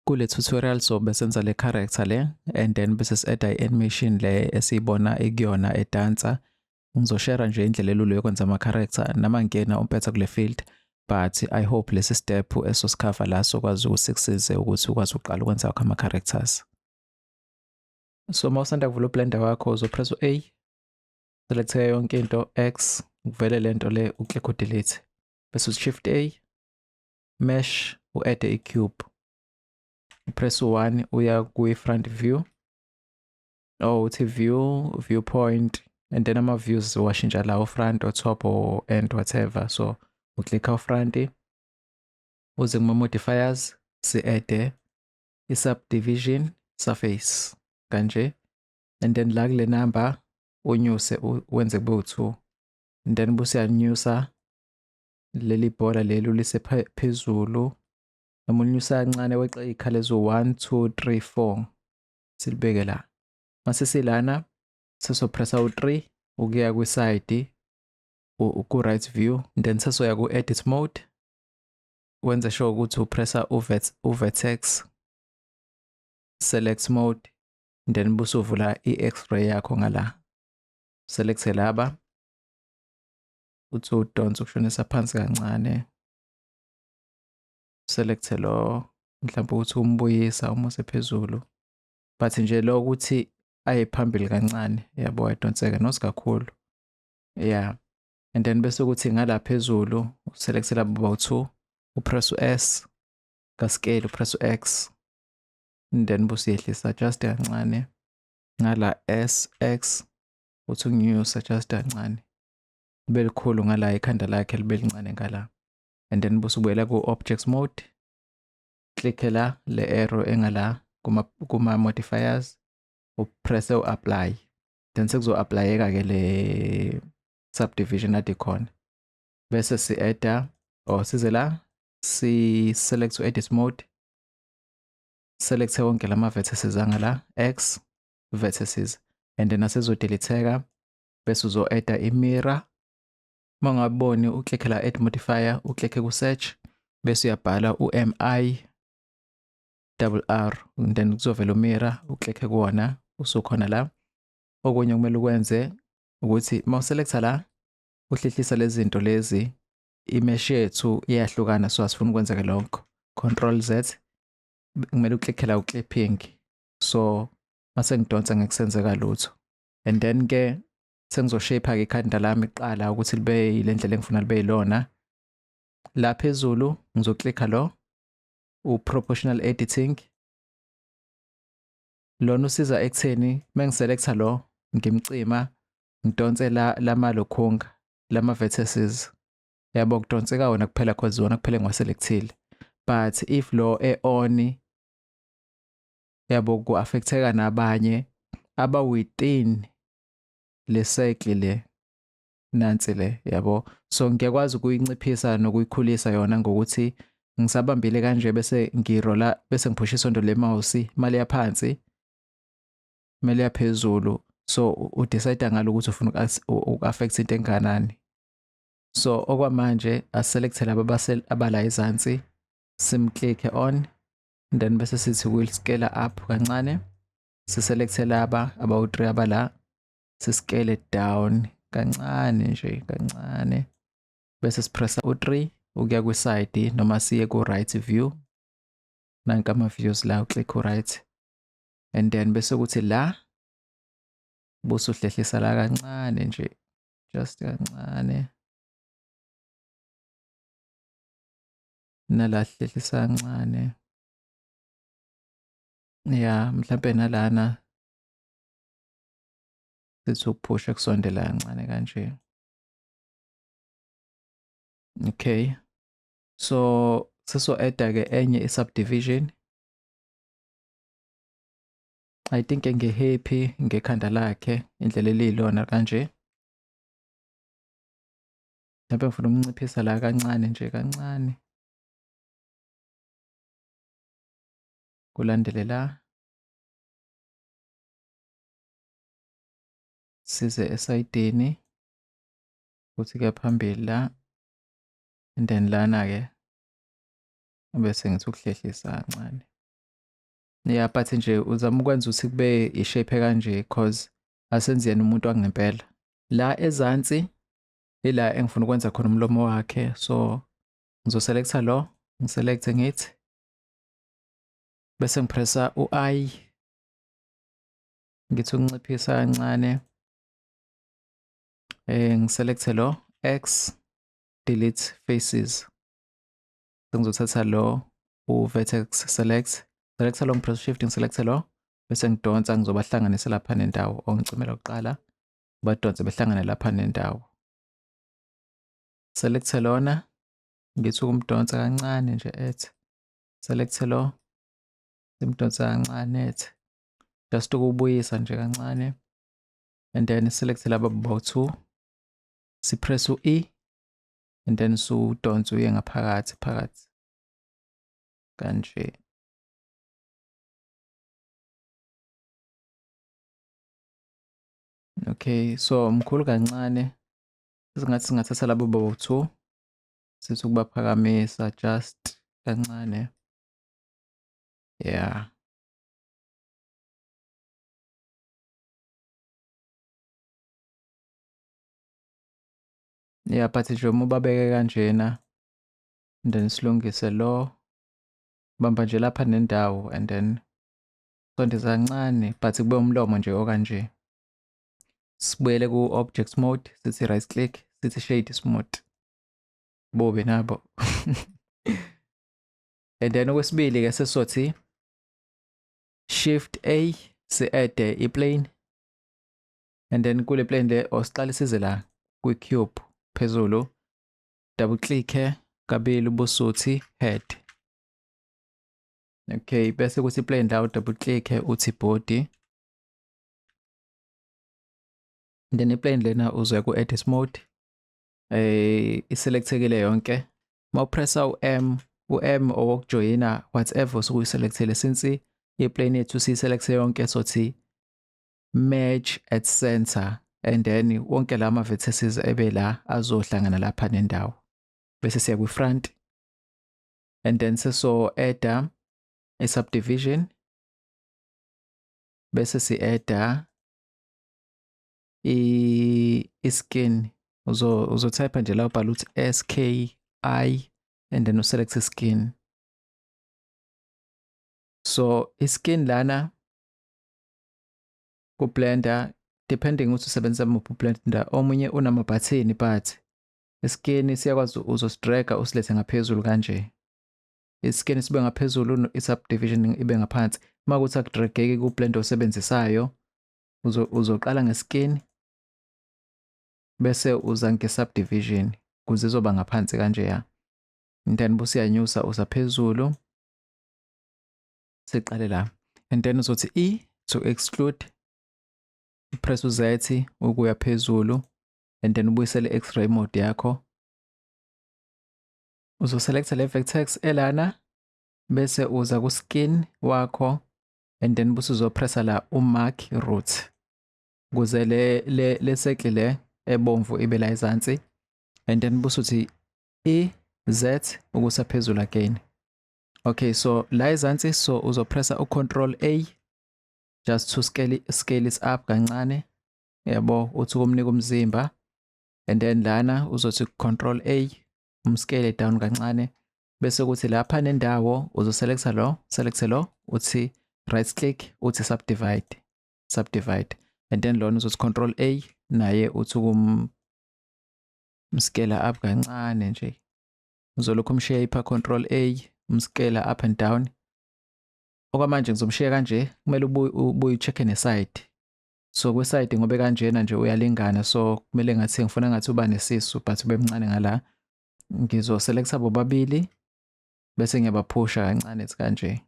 Kule tutorial sobe senza le character le and then bese si-add i-animation le esiyibona ikuyona edansa. Ngizoshare nje indlela elula yokwenza ama-character nama ngena umpetha kule field, but I hope lesi step esosikhava la sokwazi ukuthi sikusize ukuthi ukwazi ukuqala ukwenza wakho ama-characters. So uma usanda kuvula uBlender wakho uzopress u-A, select yonke into, X, kuvele lento le, uclick u-delete. Bese u-Shift A, mesh, u-add i-cube. Press u-1 uya kwi-front view. Oh, uthi view, viewpoint, and then ama-views washintsha lawo, front or top or end, whatever. So uclicka u-front, uze kuma-modifiers, si-add i-subdivision surface kanje, and then la kule number unyuse wenze kube u-2, and then bese uyanyusa leli bhola leli ulise phezulu, noma ulinyusa kancane weqe iy'khala eziwu-1 2 3 4, silibeke la. Mase silana sesopressa u-3 ukuya kwi-side, ku-right view, then sesoya ku-edit mode, wenze sure ukuthi upressa u-vertex select mode, then bese uvula i-x-ray yakho ngala, select laba, uthi udonsa ukushonisa phansi kancane, select lo, mhlawumbe ukuthi umbuyisa uma usephezulu, but nje lo ukuthi aye phambili kancane, yabo, ayidonseka not kakhulu, yeah. And then bese kuthi ngala phezulu uselect labo bawu-2, upress u-S ka scale, upress u-X, and then bese uyehlisa just kancane ngala, S X, uthi unginyusa just kancane, libe likhulu ngala ikhanda lakhe, libe lincane ngala, and then bese ubuyela ku-objects mode, click la le arrow engala kuma modifiers, upress u-apply, then sekuzo-applyeka ke le subdivision ade khona. Bese si-adda or size la, si select u-edit mode, select wonke lama vertices angala, X vertices, and then asezodeletheka. Bese uzo-adda i-mirror. Uma ungaboni, uclicke la add modifier, uclicke ku-search, bese uyabhala u-MI double R, and then kuzovela umirror, uclicke kuwona, usukhona la. Okunye okumele ukwenze ukuthi uma uselecta la, uhlehlisa lezi zinto lezi, imesh yethu iyahlukana, so asifuni ukwenzeka lokho. Control Z, kumele uclicke la uclipping, so mase ngidonsa ngekusenzeka lutho. And then ke sengizoshape ke ikhanda lami kuqala ukuthi libe ile ndlela engifuna libe yilona. La phezulu ngizoclicka lo u-proportional editing, lona usiza ekutheni mengiselecta lo, ngimcima, ngidonse la lamalokhunga lama vertices, yabo, kudonseka wona kuphela cause wona kuphela engiwaselectile. But if lo e-on, yabo, ku-affecteka nabanye aba within le cycle le, nansi le, yabo. So ngiyakwazi ukuyinciphisa nokuyikhulisa yona ngokuthi ngisabambile kanje, bese ngirola, bese ngiphusha isondo le mouse, mali yaphansi, mali yaphezulu. So udecide ngalo ukuthi ufuna uku-affect into enganani. So okwamanje aselect laba abala ezansi, simclick on, then bese sithi we'll scale up kancane, siselect laba abawu-3 abala, siscale down kancane nje kancane, bese sipressa u-3 ukuya kwi-side noma siye ku-right view. Nanka ama-views la, uclick u-right, and then bese kuthi la bese uhlehlisa la kancane nje, just kancane, nala hlehlisa kancane, ya, mhlampe nalana sithi ukuphusha kusondela kancane kanje. Okay, so seso adda ke enye i-subdivision. I think ngi-happy ngekhanda lakhe indlela eliyilona kanje. Mhlawumbe ngifuna ukunciphisa la kancane nje kancane, kulandele la, size esayidini kuthi ke phambili la, and then lana ke bese ngithi ukuhlehlisa kancane. Yeah, but nje uzama ukwenza ukuthi kube i-shape kanje cause asenzi yena umuntu wangempela. La ezansi ila engifuna ukwenza khona umlomo wakhe, so ngizoselecta lo, ngiselecte ngithi bese ngipressa u-I, ngithi ukunciphisa kancane, ngiselecte lo X, delete faces. Sengizothatha lo u-vertex select, selecta lo, ngipress shift, ngiselecte lo bese ngidonsa, ngizobahlanganisa lapha nendawo, ongicimela kuqala badonse behlangane lapha nendawo. Select lona, ngithi ukumdonsa kancane nje ethi, select lo, simdonsa kancane ethi, just ukubuyisa nje kancane, and then select laba bowu-2, sipress u-E and then siwudonse uye ngaphakathi phakathi kanje. Okay, so mkhulu kancane, singathi singathatha labo bowu-2 sithi ukubaphakamisa just kancane. Yeah. Yeah, but nje uma ubabeke kanjena and then silungise lo, bamba nje lapha nendawo and then sondeza kancane, but kube umlomo nje okanje. Sibuyele ku-object mode, sithi right click, sithi shade smooth, bobe nabo. And then okwesibili ke sesizothi shift A, si-add i-plane, and then kule plane le osiqale size la kwi-cube phezulu, double click kabili ubusuthi head. Okay, bese kuthi plane la double click uthi body, and then i-plane lena uzoya ku-edit mode, iselectekile yonke. Mawupressa u-M, u-M owokujoyina whatever osuke uyiselectile, since i-plane yethu siyiselecte yonke, sothi merge at center, and then wonke lama vertices ebe la azohlangana lapha nendawo. Bese siya kwi-front and then seso add a subdivision, bese si-adda i-skin. Uzotype nje la ubhala ukuthi SKI and then uselect skin. So i-skin lana ku-Blender, depending ukuthi usebenzisa muphi uBlender, omunye unamabhathini, but iskin siyakwazi uzosidraga usilethe ngaphezulu kanje, iskin sibe ngaphezulu, i-subdivision ibe ngaphansi. Uma kuthi akudrageki ku-Blender osebenzisayo, uzoqala ngeskin bese uza nge-subdivision kuze izoba ngaphansi kanje ya, and then bese uyanyusa usa phezulu. Siqale la and then uzothi E to exclude, press u-Z ukuya phezulu, and then ubuyisele x-ray mode yakho. Uzoselecta le vertex elana bese uza ku skin wakho, and then bese uzopressa la umark root ukuze le circle le ebomvu ibe la ezansi, and then bese uthi E Z ukusa phezulu again. Okay, so la ezansi, so uzopressa u-control A just to scale it up kancane, yabo, uthi kumnika umzimba, and then lana uzothi control A umscale down kancane, bese kuthi lapha nendawo uzoselecta lo, select lo, uthi right click, uthi subdivide, subdivide, and then lona uzothi control A naye uthi kumscale up kancane nje, uzolokhu umshape, control A, umscale up and down. Okwamanje ngizomshiya kanje, kumele ubuye ucheck neside. So kwiside ngobe kanjena nje uyalingana, so kumele ngathi ngifuna ngathi uba nesisu but ube mncane ngala, ngizoselecta bobabili bese ngiyabaphusha kancane kanje.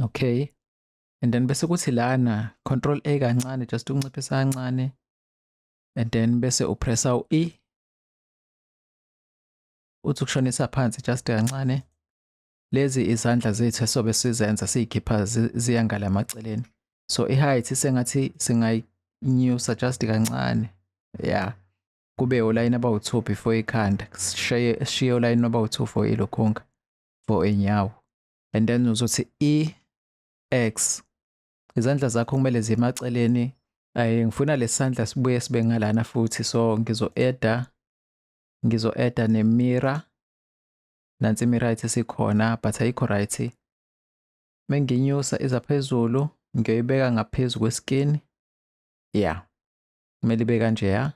Okay, and then bese kuthi lana control A kancane just ukunciphisa kancane, and then bese upressa u-E uthi ukushonisa phansi just kancane. Lezi izandla zethu esobe sizenza siyikhipha ziya ngale emaceleni, so i-height sengathi singayinyusa just kancane, yeah, kube olayini abawu-2 before ikhanda, sishiye olayini abawu-2 for ilokhunga, for inyawo. And then uzothi E X. Izandla zakho kumele ziye emaceleni. Ayi, ngifuna lesandla sibuye sibe ngalana futhi, so ngizo-adda ne-mirror. Nansi i-mirror right isikhona, but ayikho right. Menginyusa iza phezulu, ngiyoyibeka ngaphezu kwe-skin. Yeah, kumele ibe kanje ya.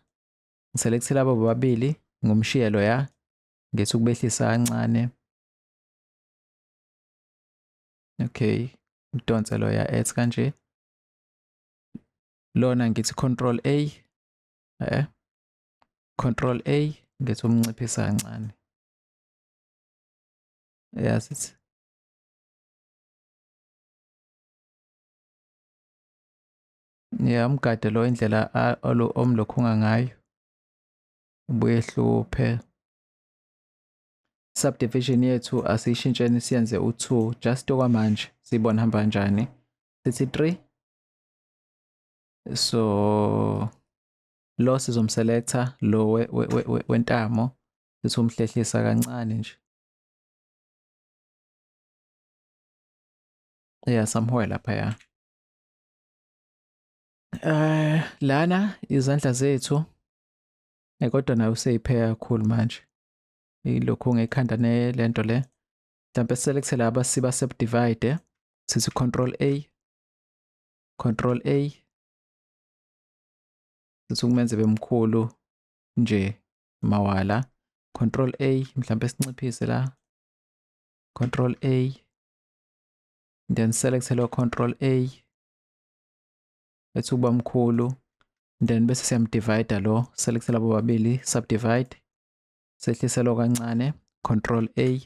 Ngiselekte labo bobabili ngomshiyelo ya, ngithi ukubehlisa kancane. Okay, udonse lo ya ethi kanje. Lona ngithi control A, control A, ngithi umnciphisa kancane. Yes, yeah, umgade lo indlela omlokhunga ngayo ubuye hluphe. Subdivision yethu asiyishintsheni siyenze u2 just okwamanje, sibone hamba kanjani. Sithi 3, so lo sizomselector lo wentamo, sithi umhlehlisa kancane nje. Yeah, somewhere lapha ya. Lana izandla zethu, kodwa nayo useyiphe kakhulu manje. Ilokhu ngekhanda nelento le. Mhlambe select laba siba subdivide, sithi control A, control A. Sithi ukumenze bemkhulu nje mawala. Control A, mhlambe sinciphise la. Control A. Then select lo control A. Ethi ukuba mkhulu, then bese siyamdivide lo, select labo babili, subdivide, sehlise lo kancane, control A,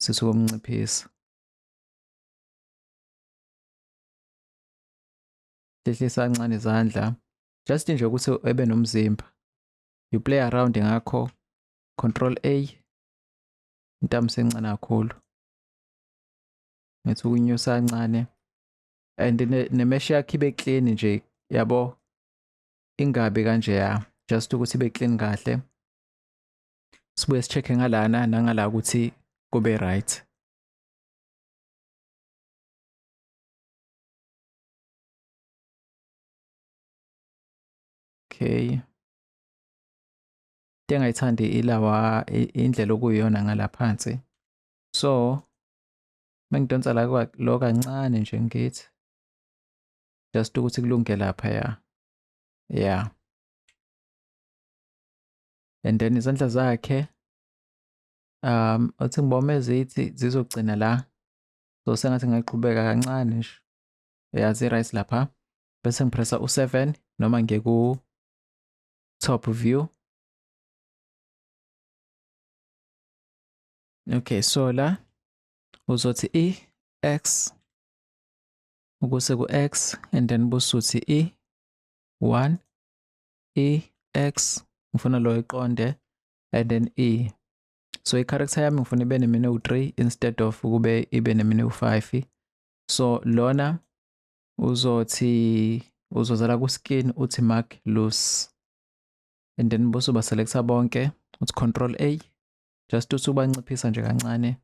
sithi ukumnciphisa. Sehlisa kancane izandla, just nje ukuthi ebe nomzimba. You play around ngakho, control A, intamo sencane kakhulu. Ngithi ukunyusa kancane. And ne-mesh yakhe ibe clean nje, yabo, ingabi kanje ya, just ukuthi ibe clean kahle. Sibuye si-check ngalana nangala ukuthi kube right. Okay, into engayithandi ilawa indlela okuyiyona ngalaphansi, so mengidonsa la lo kancane nje ngithi just ukuthi kulunge lapha ya. Yeah, and then izandla zakhe uthi ngibome ezithi zizogcina la, so sengathi ngaqhubeka kancane nje. Yazi right lapha, bese ngipressa u7 noma ngiye ku top view. Okay, so la uzothi E X ukuse ku X, and then busuthi E 1 E X, ngifuna lo iqonde, and then E. So i-character yami ngifuna ibe nemine u3 instead of ukube ibe nemine u5. So lona uzothi uzozala ku skin uthi mark loose, and then bese uba selecta bonke, uthi control A, just uthi ubanciphisa nje kancane,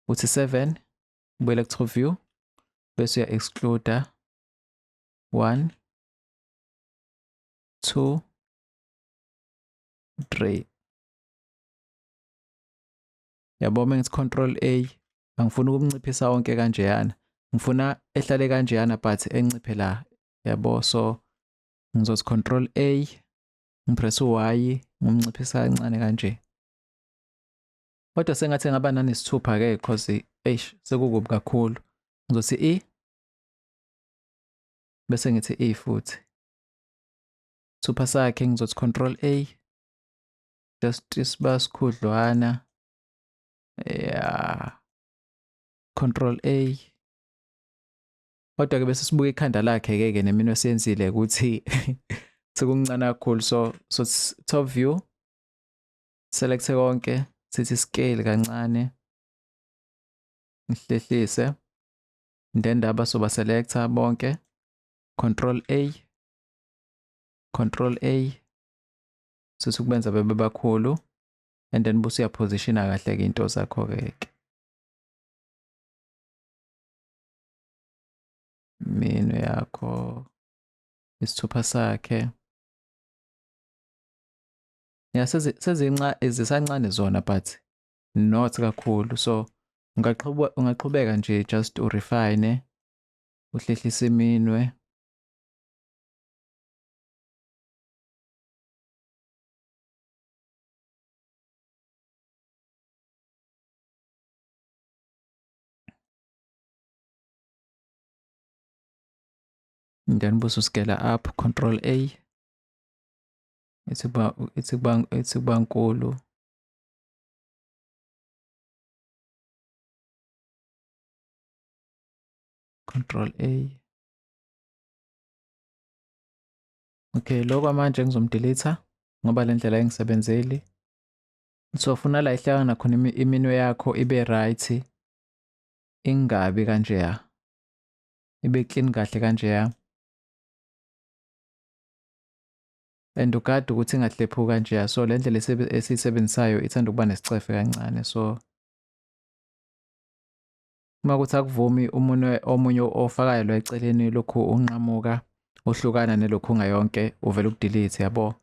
uthi 7, ubuyele ku top view, bese uya exclude 1 2 3. Yabo, mengithi control A, angifuni ukumnciphisa wonke kanjeyana, ngifuna ehlale kanjeyana but enciphe la, yabo. So ngizothi control A, ngipress u-Y, ngumnciphisa kancane kanje. Kodwa sengathi ngaba nanesithupha ke, because eish sekukubi kakhulu. Ngizothi E bese ngithi E futhi. Sithupha sakhe ngizothi control A, just siba sikhudlwana. Yeah, control A. Kodwa ke bese sibuka ikhanda lakhe ke neminwe siyenzile ukuthi sekuncane kakhulu. So top view, select konke, sithi scale kancane, ngihlehlise, then ndaba soba selector bonke, control A, control A, sithi ukubenza bebe bakhulu, and then bese uyapositiona kahle ke into zakho ke. Iminwe yakho, isithupha sakhe. Yeah, sezinca zisancane zona but not kakhulu. So ungaqhubeka nje just urefine, uhlehlise iminwe. And then bususcale up, control A. Ithi kuba nkulu. Control A. Okay, lokho manje ngizomdelete ngoba le ndlela engisebenzeli. So funa la ihlangana khona iminwe yakho ibe right, ingabi kanjeya, ibe clean kahle kanjeya. And ugade ukuthi ingahlephuki kanjeya. So le ndlela esiyisebenzisayo ithanda ukuba nesicefe kancane. So uma kuthi akuvumi umunwe omunye ofakayo lo eceleni lokhu unqamuka uhlukana nelokhu ungayonke, uvela ukudelete, yabo.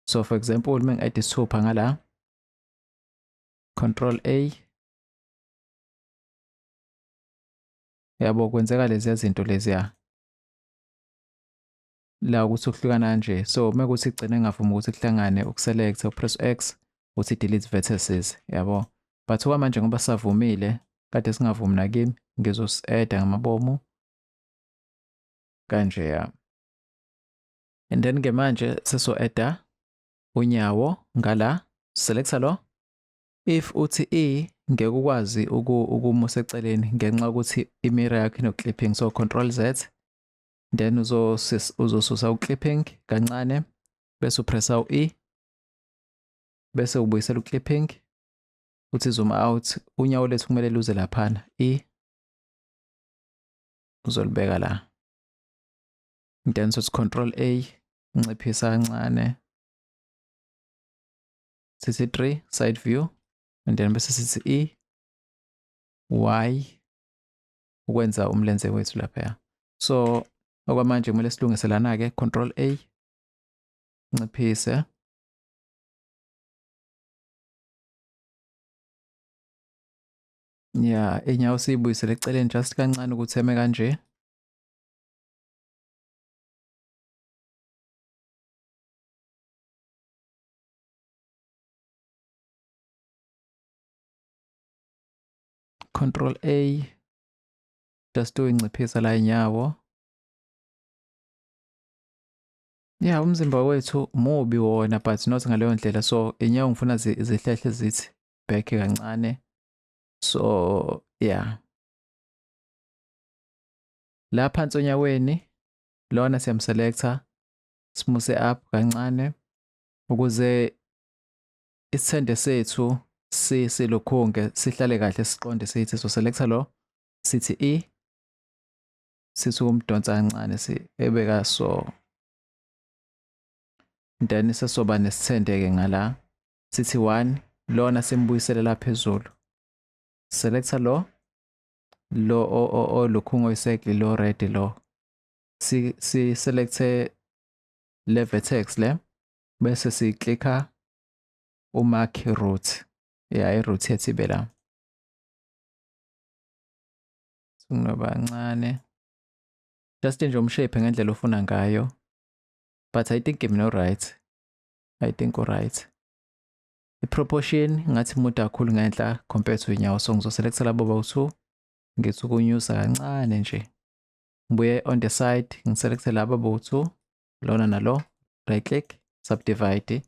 So for example uma ngi-add isithupha ngala, control A, yabo, kwenzeka leziya zinto leziya la ukuthi ukuhlukana kanje. So uma kuthi igcine ngavumi ukuthi kuhlangane, ukuselect upress X uthi delete vertices, yabo. But okwamanje ngoba savumile, kade singavumi nakimi, ngizos-add ngamabomu kanje ya. And then ke manje seso-adda unyawo ngala, selecta lo. If uthi E ngeke ukwazi ukumusa eceleni ngenxa yokuthi imirror yakho ino-clipping, so control Z, then uzosusa u-clipping kancane, bese upressa u-E, bese ubuyisela u-clipping, uthi zoom out. Unyawo lethu kumele luze laphana, E uzolibeka la, then sothi control A, nciphisa kancane, sithi 3 side view, and then bese sithi E Y ukwenza umlenze wethu lapha. So okwamanje kumele silungise lana ke, control A, nciphise, yeah, inyawo siyibuyisele eceleni just kancane ukuthi eme kanje. Control A, just uyinciphisa la inyawo. Yeah, umzimba wethu mubi wona but not ngaleyo ndlela. So inyawo ngifuna zihlehle zithi back kancane. So yeah, la phansi onyaweni lona siyamselecta, simuse up kancane ukuze isithende sethu silokhunge sihlale kahle, siqonde sithi. So selecta lo, sithi E, sithi ukumdonsa kancane ebeka so, then sesoba nesithende ke ngala, sithi 1, lona simbuyisele la phezulu. Selecta lo olokhungo oyisecli lo red lo, si selecte le vertex le, bese siklikha umark root, yeah, i-root yethu ibe la. Singaba kancane just nje umshape ngendlela ofuna ngayo, but I think mina right, I think right. I-proportion ngathi mude kakhulu ngenhla compared to inyawo, so ngizoselecta labo bawu-2, ngithi ukunyusa kancane nje, ngibuye on the side ngiselecte laba bawu-2, lona nalo, right click, subdivide,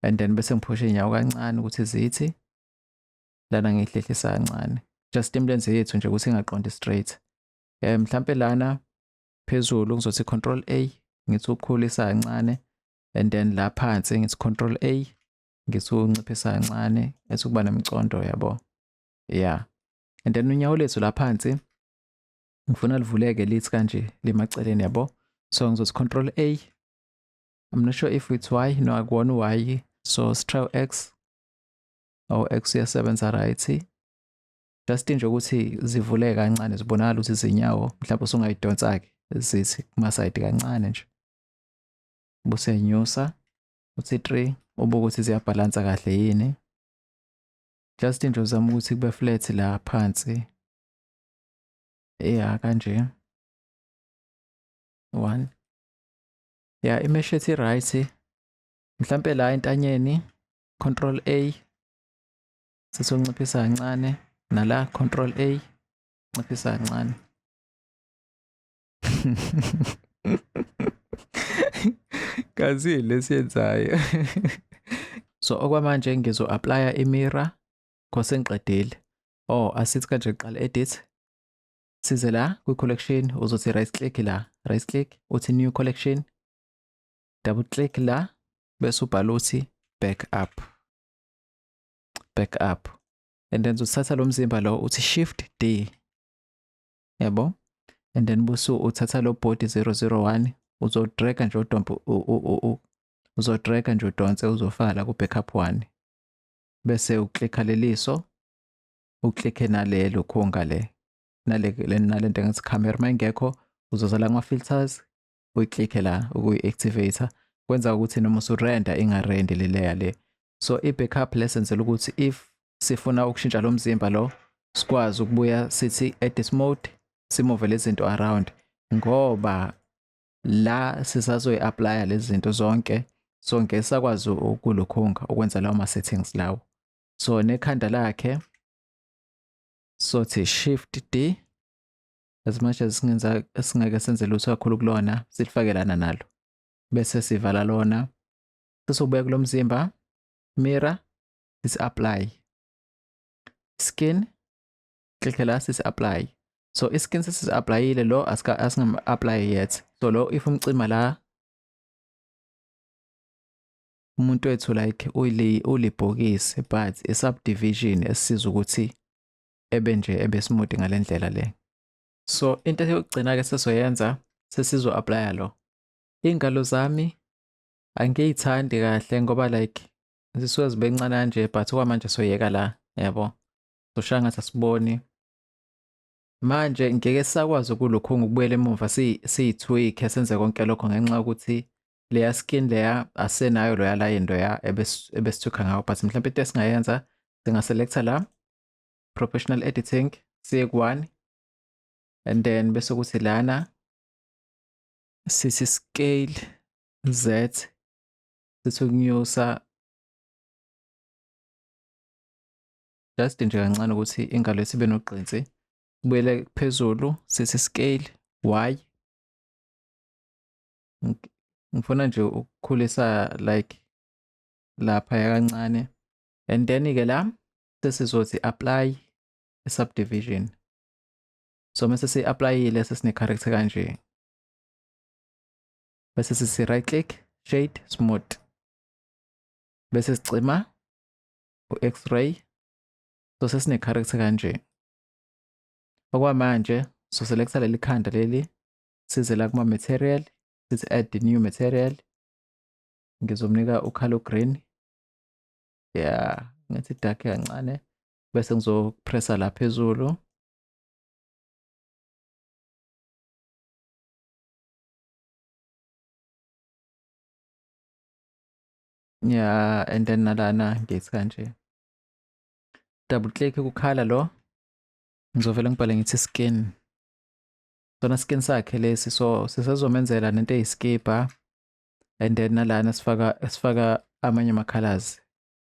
and then bese ngiphusha inyawo kancane ukuthi zithi lana, ngihlehlisa kancane just imilenze yethu nje ukuthi ingaqondi straight. Mhlambe lana phezulu ngizothi control A, ngithi ukukhulisa kancane, and then la phansi ngithi control A, ngithi unciphisa kancane ethi ukuba nemicondo, yabo. Yeah, and then unyawo lethu la phansi ngifuna livuleke lithi kanje limaceleni, yabo. So ngizothi control A, I'm not sure if it's Y, no akuwona Y, so try X. Oh, X uyasebenza right. Just nje ukuthi zivuleke kancane, zibonakala ukuthi izinyawo, mhlawumbe usungayidonsa-ke zithi kuma-side kancane nje. Busenyusa uthi 3, ubuke ukuthi ziyabhalansa kahle yini. Just nje uzama ukuthi kube flat la phansi. Yeah, kanje. 1. Yeah, imesh ethi right. Mhlampe la entanyeni control A sizonciphisa kancane, nala control A nciphisa kancane. Kazi lesiyenzayo. So okwamanje ngizo-applya i-mirror cause sengiqedile. Oh, asithi kanje qala edit. Size la kwi-collection, uzothi right click la, right click uthi new collection, double click la bese ubhala uthi back up, back up, and then uzothatha lo mzimba lo uthi shift D, yabo, and then busu uthatha lo body 001, uzodraga nje udompe, uzodraga nje udonse uzofaka la ku backup 1, bese uklikha leliso, uklikhe nalelo khonga le nale nalento engathi camera mayingekho, uzoza la kuma filters uyiklikhe la ukuyi-activate, kwenza ukuthi noma usurenda ingarendi le layer le. So i-backup lesenzela ukuthi if sifuna ukushintsha lo mzimba lo sikwazi ukubuya sithi edit mode simove lezi zinto around, ngoba la sisazoyi-applya lezi zinto zonke, so ngeke sakwazi ukulukhunga ukwenza lawo ma-settings lawo. So nekhanda lakhe sothi shift D, as much as singenza singeke senze lutho kakhulu kulona, silifake lana nalo bese sivala lona. Sesizobuya kulo mzimba, mirror sithi apply, skin click la sithi apply. So iskin sesisi-applyile, lo asingam-apply yet. So lo if umcima la umuntu wethu like ulibhokisi, but i-subdivision esisiza ukuthi ebe nje ebe smooth ngale ndlela le. So into yokugcina ke sesoyenza, sesizo applya lo. Ingalo zami angiyithandi kahle ngoba like zisuke zibe ncane kanje, but okwamanje soyeka la, yabo. Soshaya ngathi asiboni. Manje ngeke sakwazi ukulukhunga ukubuyela emuva siyitweak senze konke lokho ngenxa yokuthi leya skin leya asenayo loya line loya ebesithukha ngawo. But mhlawumbe into esingayenza, singaselecta la professional editing, siye ku-1, and then bese kuthi lana sithi scale Z, sithi ukunyusa just nje kancane ukuthi ingalo sibe nogqinsi. Sibuyele phezulu sithi scale Y, ngifuna nje ukukhulisa like lapha kancane, and then ke la sesizothi apply subdivision. So mase si-applyile sesine character kanje, bese sisi right click shade smooth, bese sicima u-x-ray. So sesine character kanje. Okwamanje so selecta leli khanda leli, size la kuma material, sithi add new material, ngizomnika ucolor green, yeah, ngathi dark kancane, bese ngizopressa la phezulu. Yeah, and then nalana ngithi kanje, double click kukhala lo, ngizovela ngibhale ngithi skin, sona skin sakhe lesi. So sisazomenzela nento eyiskipa, and then nalana sifaka amanye ama colors,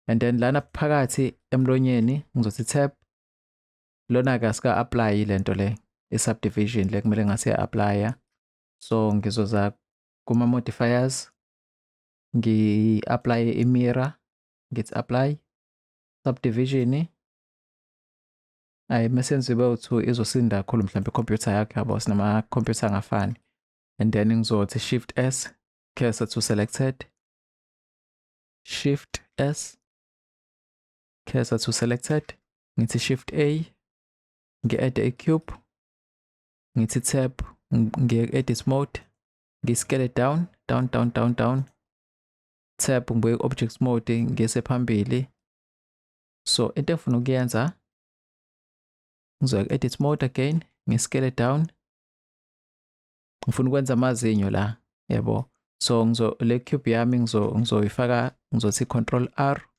and then lana phakathi emlonyeni ngizothi tab, lona ke asika apply lento le i subdivision le kumele ngase apply. So ngizoza kuma modifiers, ngi apply i mirror, ngithi apply subdivision. Ayi mesenze ibe u2 izosinda kakhulu mhlawumbe ikhompyutha yakhe, yabo, sinama computer angafani. And then ngizothi shift S, cursor to selected, shift S, cursor to selected, ngithi shift A, ngi-add a cube, ngithi tab, ngiye edit mode, ngi-scale it down down down down down, tab, ngibuye object mode, ngiyese phambili. So into engifuna ukuyenza, Ngizoya ku-edit mode again, ngi-scale down. Ngifuna ukwenza amazinyo la, yabo. So ngizo le cube yami ngizoyifaka, ngizothi control R,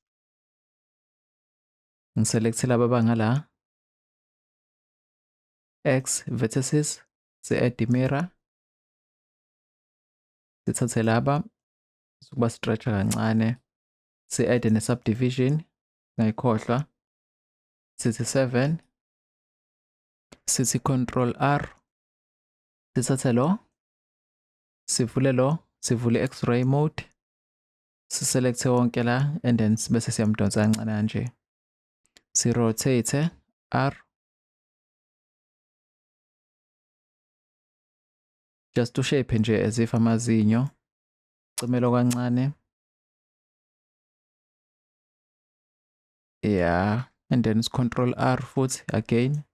ngiselecte laba bangala, X vertices, si-add mirror, sithathe laba, ukuba stretch kancane, si-add ne-subdivision, ngayikhohlwa, sithi 7, sithi control R, sithathe lo, sivule lo, sivule x-ray mode, siselecte wonke la, and then bese siyamdonsa kancane kanje, si-rotate R, just to shape nje as if amazinyo, cimelo kancane, yeah, and then control R futhi again,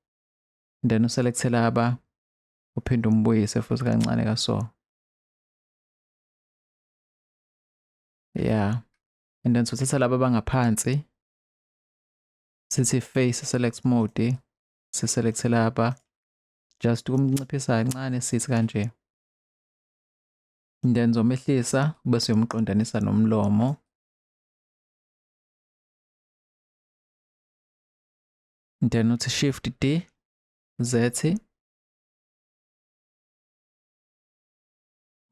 and then uselecte laba, uphinde umbuyise futhi kancane kaso, yeah, and then sothatha laba bangaphansi, sithi face select mode, siselecte laba, just ukumnciphisa kancane, sithi kanje, and then zomehlisa bese uyomqondanisa nomlomo, and then uthi shift D Z,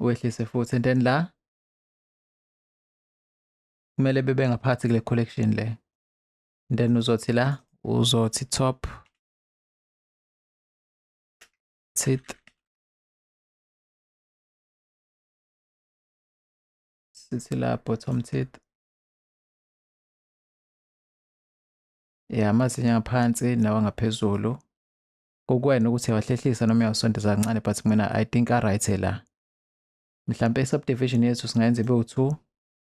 wehlise futhi, and then la kumele bebe ngaphathi kule collection le, and then uzothi la uzothi top teeth, sithi la bottom teeth, yeah, amazinyo ngaphansi nawa ngaphezulu, kukuwena ukuthi uyawahlehlisa noma uyawasondeza kancane, but mina I think a-right la. Mhlampe i-subdivision yethu singayenza ibe u-2,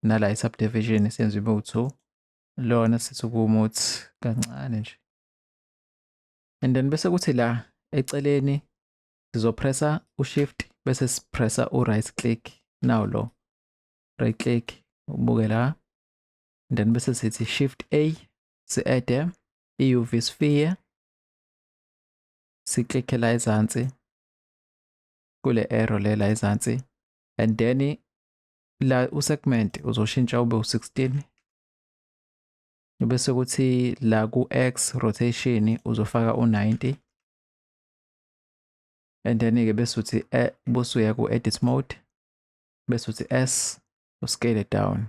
nala i-subdivision siyenze ibe u-2, lona sithi ukumuthi kancane nje, and then bese kuthi la eceleni sizopressa u-shift bese sipressa u-right click, now lo right click ubuke la, and then bese sithi shift A, si-add i-UV sphere, siklikhe la ezansi kule arrow le la ezansi, and then la usegment uzoshintsha ube u16, bese kuthi la ku X rotation uzofaka u90, and then ke bese uthi busuya ku edit mode, bese uthi S uscale it down.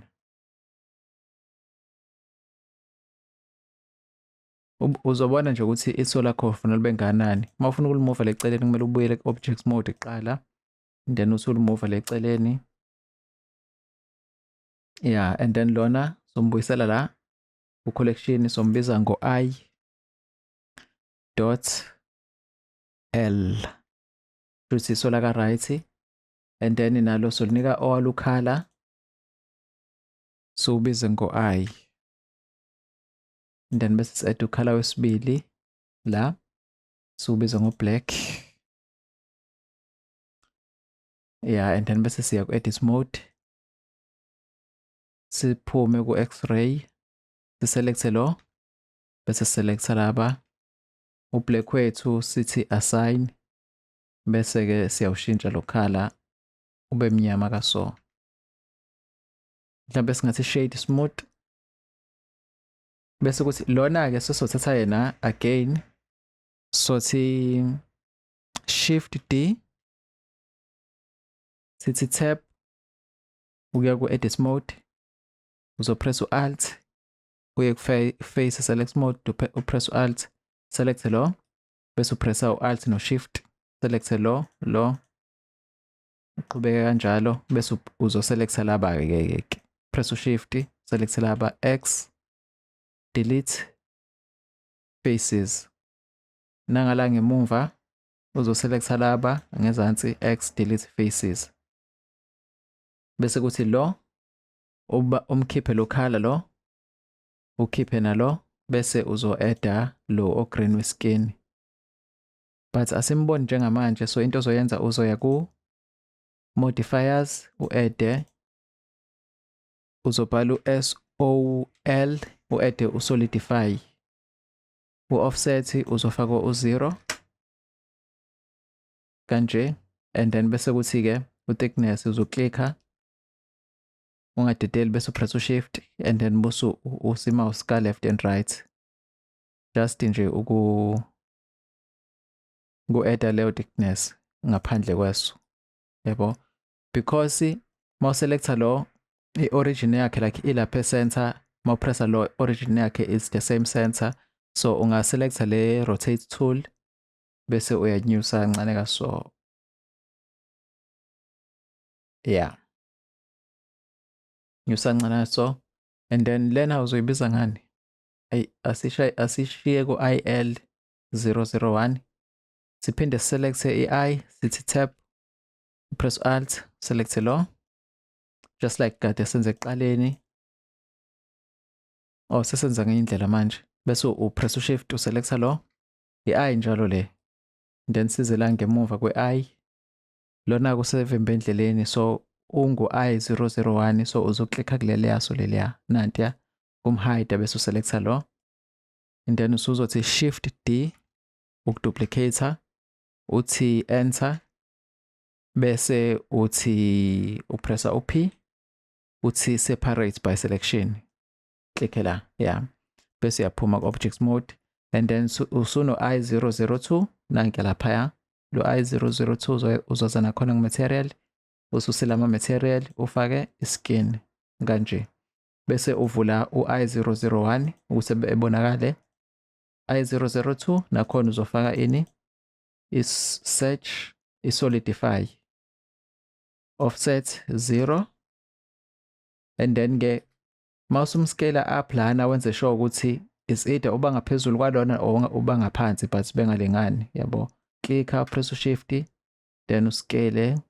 Uzobona nje ukuthi iso lakho ufuna libe ngakanani. Uma ufuna ukulimuva leceleni kumele ubuyele ku-object mode kuqala, then usulimuva leceleni, yeah, and then lona sombuyisela la ku-collection, sombiza ngo-I dot L, futhi iso la ka-right, and then nalo solinika owalukhala, siwubize ngo-I, and then bese si-add ukhala wesibili la, siwubiza ngo-black, yeah, and then bese siya ku-edit mode, siphume ku-x-ray, siselecte lo, bese selecta laba, u-black wethu sithi assign, bese ke siyawushintsha lo color ube mnyama kaso, mhlawumbe singathi shade smooth, bese kuthi lona ke sesothatha yena again, sothi shift D, sithi tab ukuya ku edit mode, uzopress u-alt uye ku face select mode, upress u-alt select lo, bese upressa u-alt no shift select lo lo, uqhubeke kanjalo, bese uzoselecta laba ke ke, press u-shift select laba, X delete faces, nangala ngemumva uzoselecta laba ngezansi, X delete faces, bese kuthi lo uba umkhiphe lo color lo, ukhiphe nalo, bese uzo-adda lo o-green we-skin, but asimboni njengamanje. So into ozoyenza uzoya ku modifiers, u-add, uzobhala u-S O L, u-add u-solidify. U-offset uzofaka u-0 kanje, and then bese kuthi-ke u-thickness uzoklikha ungadedeli, bese upress u-shift and then bese usi-mouse ka-left and right, just nje uku ku-add leyo thickness ngaphandle kweso, yabo, because mawuselecta lo, i-origin yakhe like ilapha e-center. Mawupressa lo, origin yakhe is the same center, so ungaselecta le rotate tool bese uyanyusa kancane kaso. Yeah, nyusa kancane. So and then lena uzoyibiza ngani? Ayi, asishaye, asishiye ku-IL 001. Siphinde select i-eye, sithi tab, press alt, select lo, just like kade senze ekuqaleni. Oh, sesenza ngenye indlela manje. Bese upress ushift, uselecta lo, i-eye njalo le, then size la ngemuva kwe-eye. Lona kusevimba endleleni, so ungu-I 001, so uzoklikha kuleli yaso leliya, nantiya, kumhide, bese uselecta lo and then usuzothi shift D ukuduplicate, uthi enter, bese uthi upressa u-P, uthi separate by selection, click la, yeah, bese uyaphuma ku-object mode and then usuno I002. Nanke laphaya lo I002, uzoza nakhona ku-material, ususela ama-material, ufake i-skin kanje, bese uvula u-I001 ukuze ebonakale. I002 nakhona uzofaka ini? Is-search, i-solidify, offset 0, and then ke mawusumscale up lana, wenze sure ukuthi is either uba ngaphezulu kwalona or uba ngaphansi, but bengalingani, yabo. Clicka, press shift, then uscale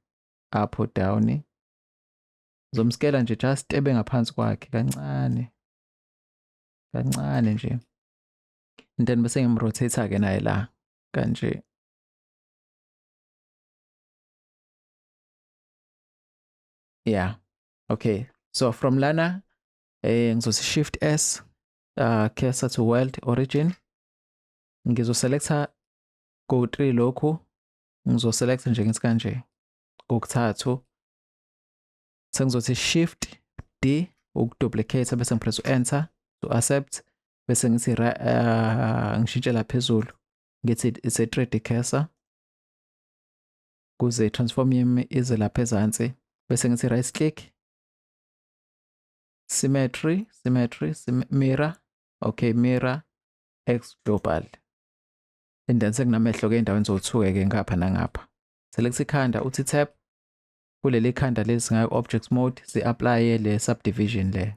up or down. Uzomscale nje just ebe ngaphansi kwakhe kancane kancane nje, and then bese ngimrotate ke naye la kanje. Yeah, okay, so from lana ngizothi shift S, cursor to world origin. Ngizoselecta go 3, lokhu ngizoselecta nje ngithi kanje kokuthathu, sengizothi shift D ukuduplicate, bese ngipress u-enter to accept, bese ngithi ngishintshela phezulu, ngithi it's a 3D cursor kuze transform yami ize lapha ezansi, bese ngithi right click, symmetry, symmetry, mirror, okay, mirror x global, and then sekunamehlo ke endaweni zowu-2 ke ngapha nangapha. Select ikhanda, uthi tab, kuleli khanda leli singayo object mode, si-apply le subdivision le,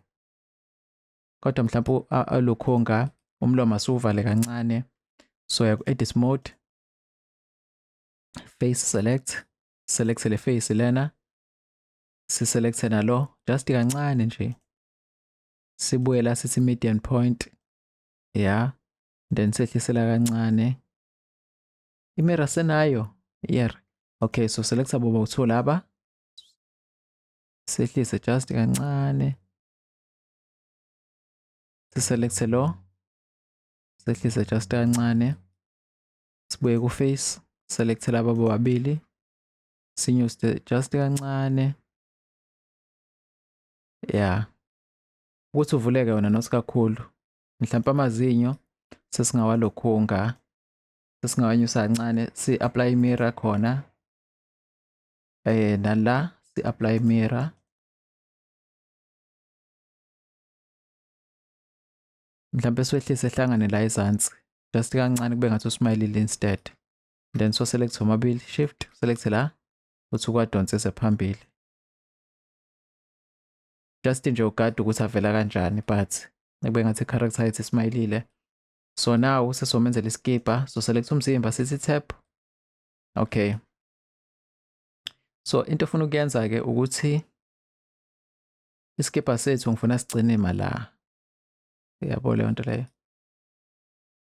kodwa mhlawumbe alokhonga umlomo asuvale kancane, so ya ku-edit mode, face select, select le face lena, siselecte nalo just kancane nje, sibuye la sithi median point, yeah, then sehlisela kancane. Imirror senayo yeah. Okay, so select abo bawu-2 laba, sehlise just kancane, siselecte lo, sehlise just kancane, sibuye ku-face, select laba bobabili, sinyuse just kancane, yeah, ukuthi uvuleke wona not kakhulu. Mhlawumbe amazinyo sesingawalokhunga, sesingawanyusa kancane, si-apply mirror khona, nala si-apply mirror. Mhlawumbe siwehlise ehlangane la ezansi just kancane, kube ngathi usmilile instead. Then so select omabili, shift select la, uthi ukwadonsise phambili, just nje ugade ukuthi avela kanjani, but kube ngathi i-character yethu ismilile. So now sesomenzela iskipa, so select umzimba, sithi tab. Okay, so into ofuna ukuyenza ke ukuthi iskipa sethu ngifuna sigcine mala, yabo leyo nto leyo.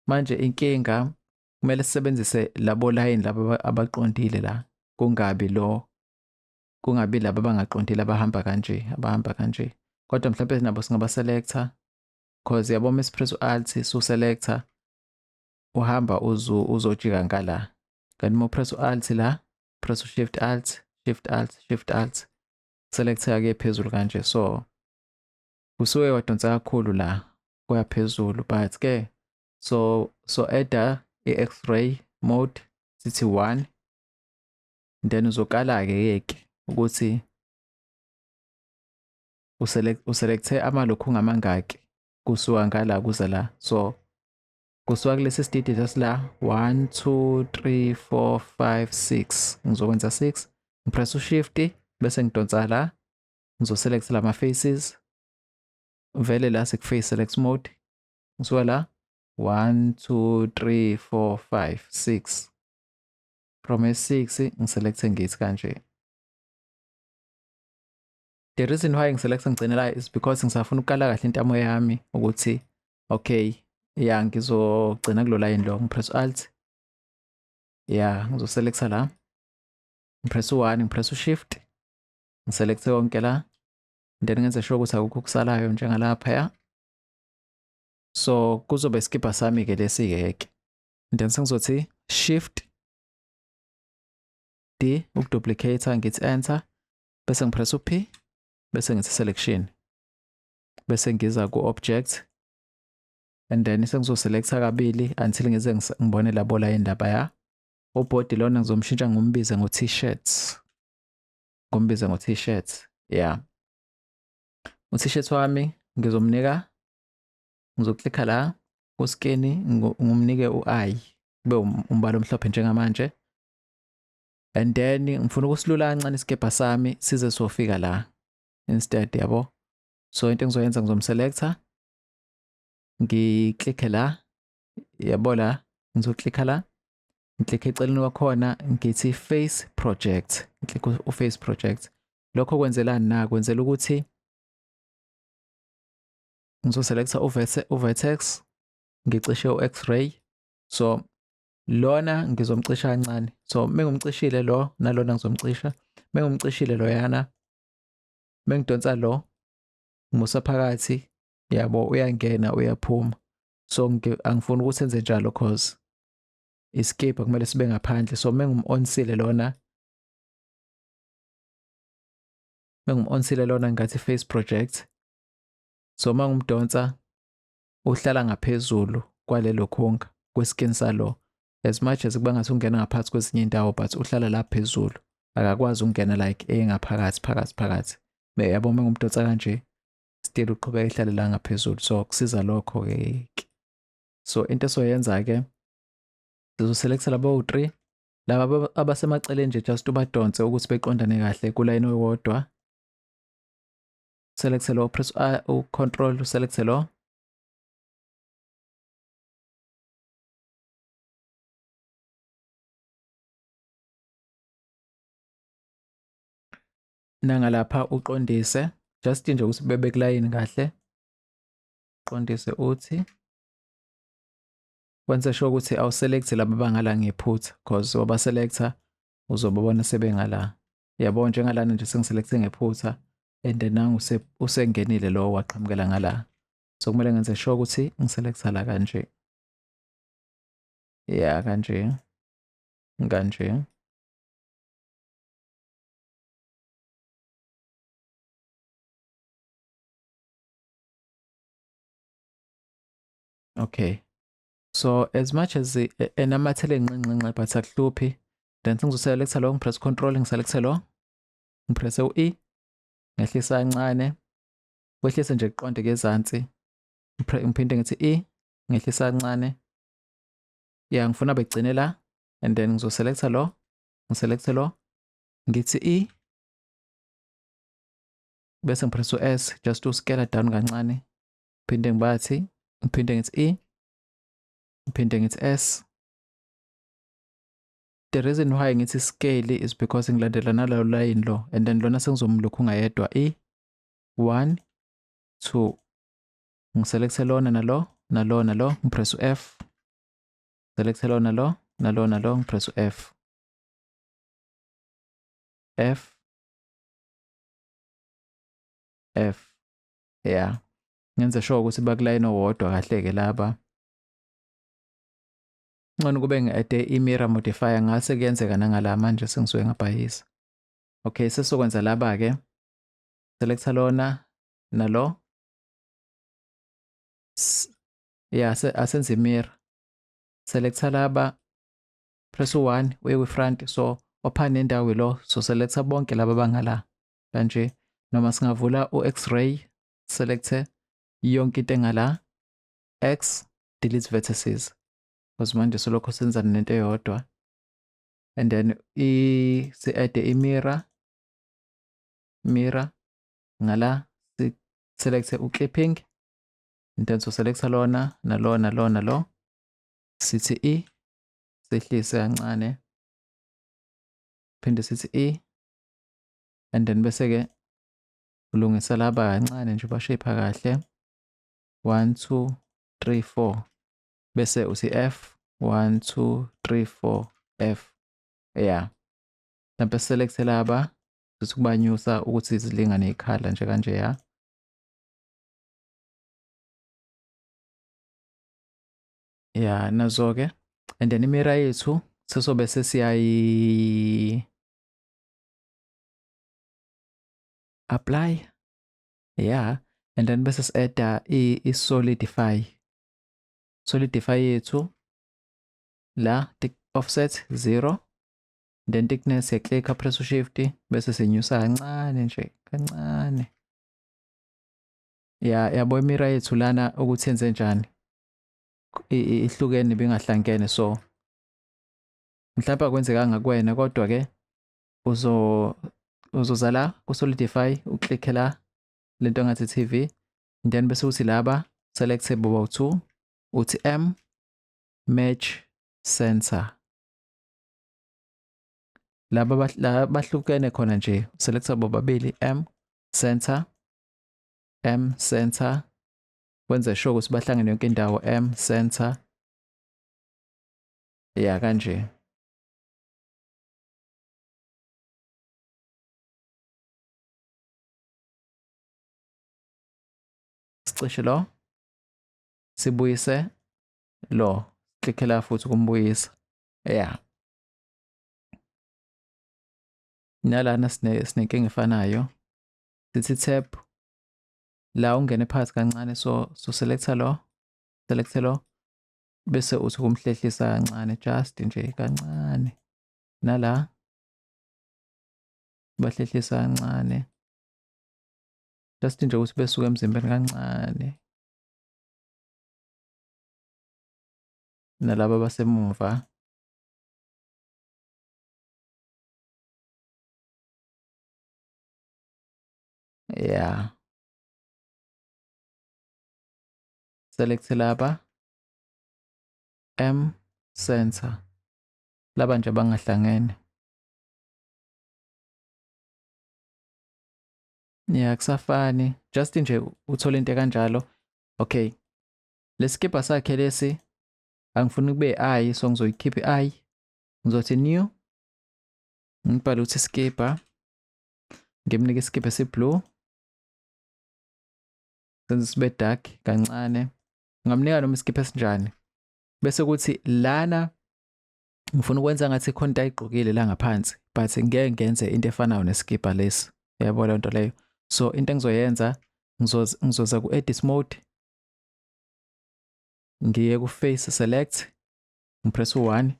Manje inkinga kumele sisebenzise labo line laba abaqondile la, kungabi lo, kungabi laba abangaqondile abahamba kanje, abahamba kanje, kodwa mhlawumbe nabo singaba selector, cause yabo masipress u-alt su selector Uhamba uzojika ngala. Kanti uma upress u-alt la, press u-shift alt, shift alt, shift alt, select-eka kuye phezulu kanje. So kusuke wadonsa kakhulu la kuya phezulu, but ke so add i-x-ray mode sithi 1, then uzokala ke ke ukuthi uselecthe amalokhu ngamangaki kusuka ngala kuza la. So kusuka kulesi sitidi sasila 1 2 3 4 5 6, ngizokwenza 6, ngipress ushift bese ngidonsa la, ngizoselect lama faces vele la siku face select mode, ngisuka la 1 2 3 4 5 6, from a6 ngiselecte ngithi kanje. The reason why ngiselecta ngigcine la is because ngisafuna ukukala kahle intamo yami ukuthi okay, ya ngizogcina kulo line lo, ngipress alt, ya ngizoselecta la, ngipress u1, ngipress ushift, ngiselecte konke la, then ngenze sure ukuthi akukho okusalayo njengalapha ya. So kuzobe iskibha sami ke lesi ke, then sengizothi shift D ukuduplicate, ngithi enter, bese ngipress u-P, bese ngithi selection, bese ngiza ku-object, and then sengizoselecta kabili until ngize ngibone labo la indaba ya ubody lona ngizomshintsha ngumbize ngo-t-shirt, ngumbize ngo-t-shirt. Yeah, u-t-shirt wami ngizomnika, ngizoklikha la ku-skin, ngumnike u-I kube umbala omhlophe njengamanje, and then ngifuna ukusilula kancane isikebha sami size sofika la instead, yabo. So into engizoyenza ngizomselecta, ngiklikhe la, yabo la ngizoklikha la, ngiklikhe eceleni kwakhona ngithi face project, ngiklikhe u-face project. Lokho kwenzelani na? Kwenzela ukuthi ngizoselecta u-vertex, ngicishe u-x-ray. So lona ngizomcisha kancane, so mengumcishile lo nalona ngizomcisha, mengumcishile loyana, mengidonsa lo ngimusa phakathi, yabo, uyangena uyaphuma. So angifuni ukuthi enze njalo cause iskibha kumele sibe ngaphandle. So mengum-onsile lona, mengum-onsile lona ngathi face project, so mangumdonsa uhlala ngaphezulu kwalelo khunga kweskin salo, as much as kuba ngathi ungena ngaphansi kwezinye indawo, but uhlala la phezulu, akakwazi ukungena like engaphakathi phakathi phakathi, yabo. Mengumdonsa kanje still uqhubeka ehlale la ngaphezulu, so kusiza lokho ke. So into esoyenza ke, sizoselecta labo 3 laba abasemaceleni nje, just ubadonse ukuthi beqondane kahle kulayini owodwa. Select lo, press u control, select lo, nangalapha uqondise just nje ukuthi bebe kulayini kahle, qondise uthi wenze sure ukuthi awuselect laba bangala ngephutha, cause wabaselector uzobabona sebengala, yabo. Njengalana nje sengiselecte ngephutha and then nangu usengenile lo waqhamukela ngala, so kumele ngenze sure ukuthi ngiselecta la kanje, ya kanje kanje. Okay, so as much as enamathele nqinqinqe but akuhluphi, then sengizoselecta lo, ngipress control, ngiselecte lo, ngipress u-E, ngehlisa kancane, kwehlise nje kuqonde kezansi, ngiphinde ngithi E, ngehlisa kancane, ya ngifuna begcine la, and then ngizoselecta lo, ngiselecte lo, ngithi E, bese ngipress u-S just to scale down kancane, phinde ngibathi, ngiphinde ngithi E, ngiphinde ngithi S. The reason why ngithi scale is because ngilandela nalo line lo, and then lona sengizomlokhu ngayedwa E 1 2, ngiselecte lona nalo nalo nalo, ngipress u-F, selecte lona lo nalo nalo, ngipress u-F, F F, yeah, ngenze sure ukuthi bakulayini owodwa kahle ke laba. Ngcono kube ngi-adde i-mirror modifier, ngase kuyenzeka nangala manje sengisuke ngabhayisa. Okay, sesokwenza laba-ke. Selecta lona nalo. Ya, asenze i-mirror. Selecta laba, press u-1 uye kwi-front, so ophana nendawo lo, so selecta bonke laba bangala kanje. Noma singavula u-X-ray, selecte yonke into engala, X, delete vertices, because manje solokho senzana nento eyodwa. And then si-add i-mirror, mirror ngala, si-select u-clipping, and then so-selecta lona nalo nalo nalo, sithi E, sehlise kancane, phinde sithi E, and then bese-ke ulungisa laba kancane nje, bashape kahle, 1 2 3 4, bese uthi F, 1 2 3 4 F. Yeah, mhlawumbe select laba, sithi kubanyusa ukuthi zilingane ikhala nje kanje. Ya, ya, nazo-ke. And then i-mirror yethu sesobe sesiyayi apply, yeah, and then bese si-adda i-solidify, solidify yethu la, offset 0, then thickness siya-click, press shift, bese sinyusa kancane nje, kancane. Ya, yabo i-mirror yethu lana ukuthi yenze njani, ihlukene bingahlangene. So mhlawumbe akwenzekanga kuwena, kodwa ke uzoza la ku-solidify, u-click la lento engathi TV, then bese uthi laba select boba 2, uthi M, match center. Laba la bahlukene khona nje, selecta bobabili, M, center, M, center, wenze sure ukuthi bahlangene yonke indawo, M, center. Ya, kanje. Sicishe lo, sibuyise lo, click la futhi kumbuyisa. Yeah, nalana sinenkinga efanayo, sithi tab la, ungene phakathi kancane, so selecta lo, select lo, bese uthi kumhlehlisa kancane, just nje kancane. Nala bahlehlisa kancane, just nje ukuthi besuke emzimbeni kancane. Nalaba basemuva, yeah, select laba, M, center, laba nje bangahlangene. Yeah, kusafani, just nje uthola into kanjalo. Okay, lesikibha sakhe lesi angifuni kube i, so ngizoyikhipha i, ngizothi new, ngibhale ukuthi skipper, ngimnike iskipper esi-blue, senze sibe dark kancane. Ngamnika noma iskipper esinjani. Bese kuthi lana ngifuna ukwenza ngathi khona into ayigqokile la ngaphansi, but ngeke ngenze into efanayo neskipa lesi, yabo leyo nto leyo. So into engizoyenza, ngizoza ku-edit mode, ngiye ku-face select, ngi-press u-1,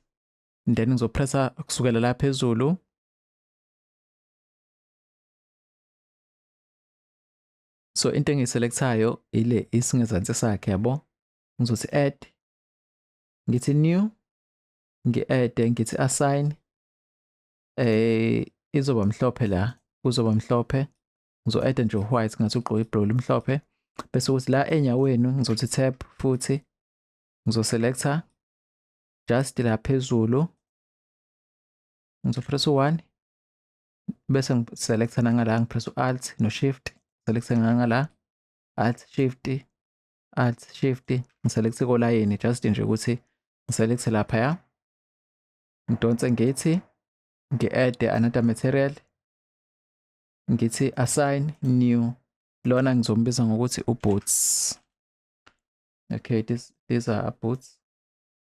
then ngizopressa kusukela la phezulu. So into engiyiselecthayo ile isingezansi sakhe, yabo. Ngizothi add, ngithi new, ngi-add, ngithi assign, izoba mhlophe la, kuzoba mhlophe. Ngizo-add nje white, ngathi ugqoke ibhulukwe elimhlophe. Bese kuthi la enyaweni ngizothi tab futhi, ngizoselecta just la phezulu, ngizopress u-1, bese ngiselecta nangala, ngi-press u-alt no-shift, select ngangala, alt shift, alt shift, ngiselecte kolayini, just nje ukuthi ngiselecte laphaya, ngidonse, ngithi ngi-add another material, ngithi assign new, lona ngizombiza ngokuthi u-boots. Okay, these are boots.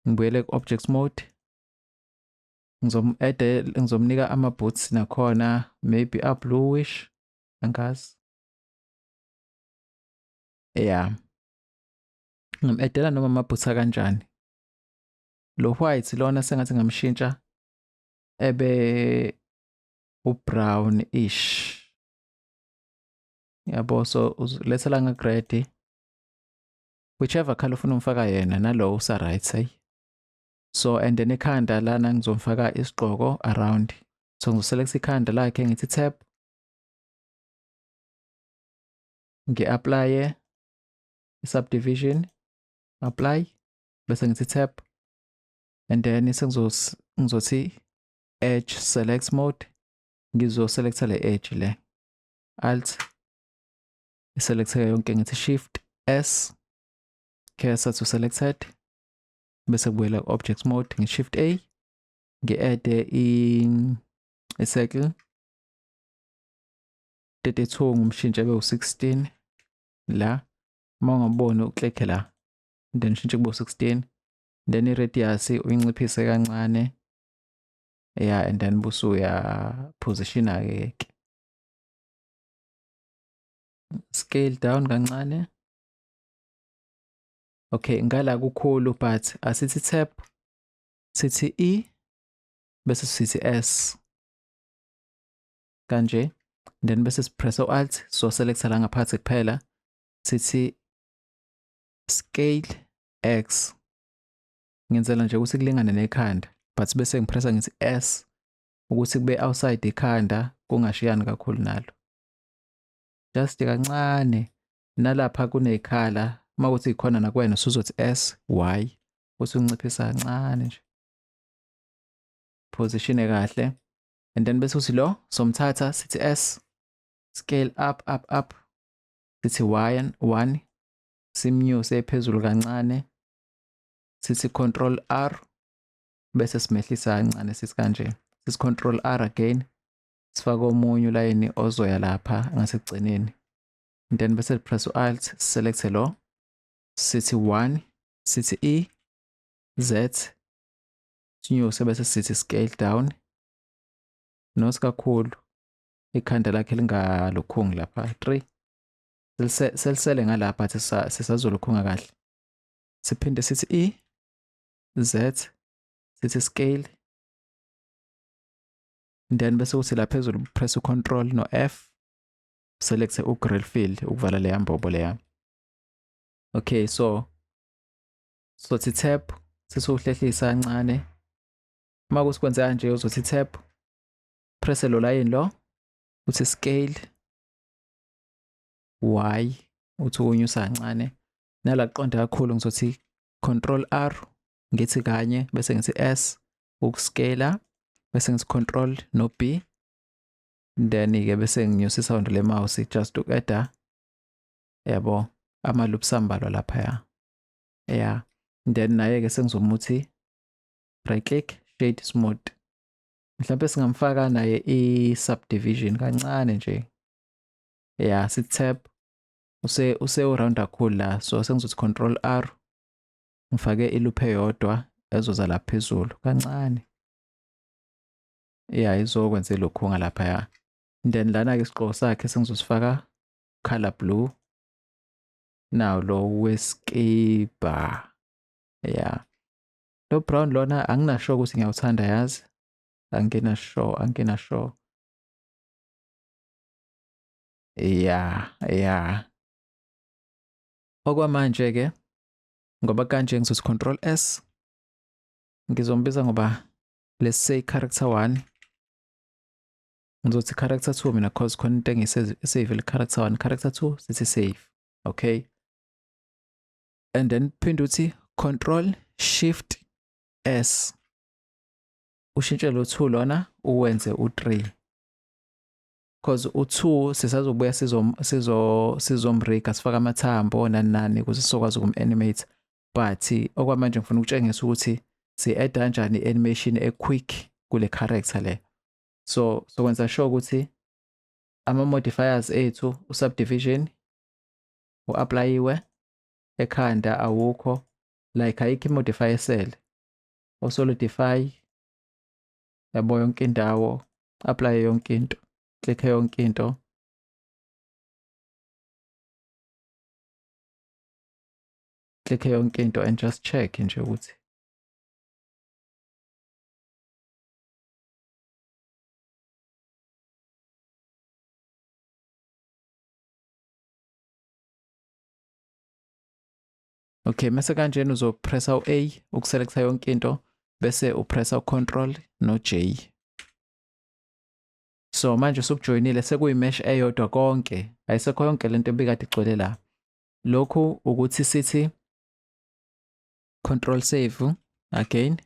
Ngibuyele ku-object mode, ngizom-add, ngizomnika ama-boots nakhona, maybe a-bluish, angazi. Yeah, ngim-addela noma ama-boots akanjani. Lo white lona sengathi ngamshintsha ebe u-brown ish, yabo. So uletha la nga-grade, whichever color ufuna umfaka yena, nalo usa right, hey. So and then ekhanda lana ngizomfaka isigqoko around, so ngizoselect ikhanda lakhe, ngithi tab, ngi-apply i-subdivision, apply, bese ngithi tab, and then sengizothi edge select mode, ngizoselecta le edge le, alt, iselecteke yonke, ngithi shift S, cursor to selected, bese kubuyela ku-object mode, ngi-shift A, ngi-add i-circle 32, ngumshintshe ebe u-16 la. Uma ungaboni, uklikhe la, then ushintshe kube u-16, then i-radius uyinciphise kancane, yeah, and then busuya positiona ke, scale down kancane. Okay, ngala kukhulu, but asithi tab, sithi E, bese sithi S kanje, then bese sipress u-alt, so selecta la ngaphathi kuphela, sithi scale X, ngenzela nje ukuthi kulingane nekhanda, but bese ngipressa ngithi S ukuthi kube outside ikhanda, kungashiyani kakhulu nalo, just kancane. Nalapha kunekhala, uma kuthi ikhona nakuwena, usuzothi S Y, uthi unciphisa kancane nje, position kahle, and then bese uthi lo somthatha, sithi S, scale up, up, up, sithi Y 1, simnyuse phezulu kancane, sithi control R, bese simehlisa kancane, sithi kanje, sithi control R again, sifake omunye ulayini ozoya lapha ngasekugcineni, then bese press u-alt, select lo, sithi 1, sithi E Z, sinyuse, bese sithi scale down, not kakhulu, ikhanda lakhe lingalokhungi lapha, 3, selisele ngalapha, sisazolokhunga kahle. Siphinde sithi E Z, sithi scale, then bese kuthi la phezulu press u-control no F, select u-grill fill ukuvala leya mbobo leya. Okay, so sothi tab, sisuhlehlisa kancane. Uma kusikwenzeka nje, uzothi tab, press lo line lo, uthi scale Y, uthi unyusa kancane. Nala kuqonda kakhulu, ngizothi control R, ngithi kanye, bese ngithi S ukuscale, bese ngithi control no B, then ke bese nginyusa isound le mouse just uku-adda, yabo, ama loops ambalwa lapha, yeah. Then naye ke sengizomuthi right click, shade smooth. Mhlawumbe singamfaka naye i-subdivision kancane nje, yeah. Sithi tab, use round kakhulu la, so sengizothi control R, ngifake iloop eyodwa ezoza la phezulu kancane, yeah, izokwenza ilokhu ngalapha, ya. Then lana ke isigqoko sakhe sengizosifaka color blue now, lo weskiba, yeah. Lo brown lona anginasho ukuthi ngiyawuthanda, yazi, angina sure, angina sure. Yeah, okwamanje ke, ngoba kanje ngizothi control S, ngizombiza ngoba, let's say character 1, ngizothi character 2 mina, cause khona into engisave, character 1, character 2, sithi save. Okay, and then phinde uthi control shift S, ushintshe lo 2 lona uwenze u3, because u2 sisazobuya sizomriga, sifaka amathambo nani nani ukuze sizokwazi ukum-animate, but okwamanje ngifuna ukutshengisa ukuthi si-add kanjani i-animation e-quick kule character le. So sokwenza sure ukuthi ama-modifiers ethu, u-subdivision u-applyiwe ekhanda, awukho, like ayikho i-modifier esele. O-solidify, yabo, yonke indawo, apply yonke into, click yonke into. Click yonke into and just check nje ukuthi. Okay, mase kanjena uzopressa u-A ukuselecta yonke into, bese upressa u-Control no-J. So manje usukujoyinile, sekuyi-mesh eyodwa konke, ayisekho yonke lento ebikade igcwele la. Lokhu ukuthi sithi Control Save again,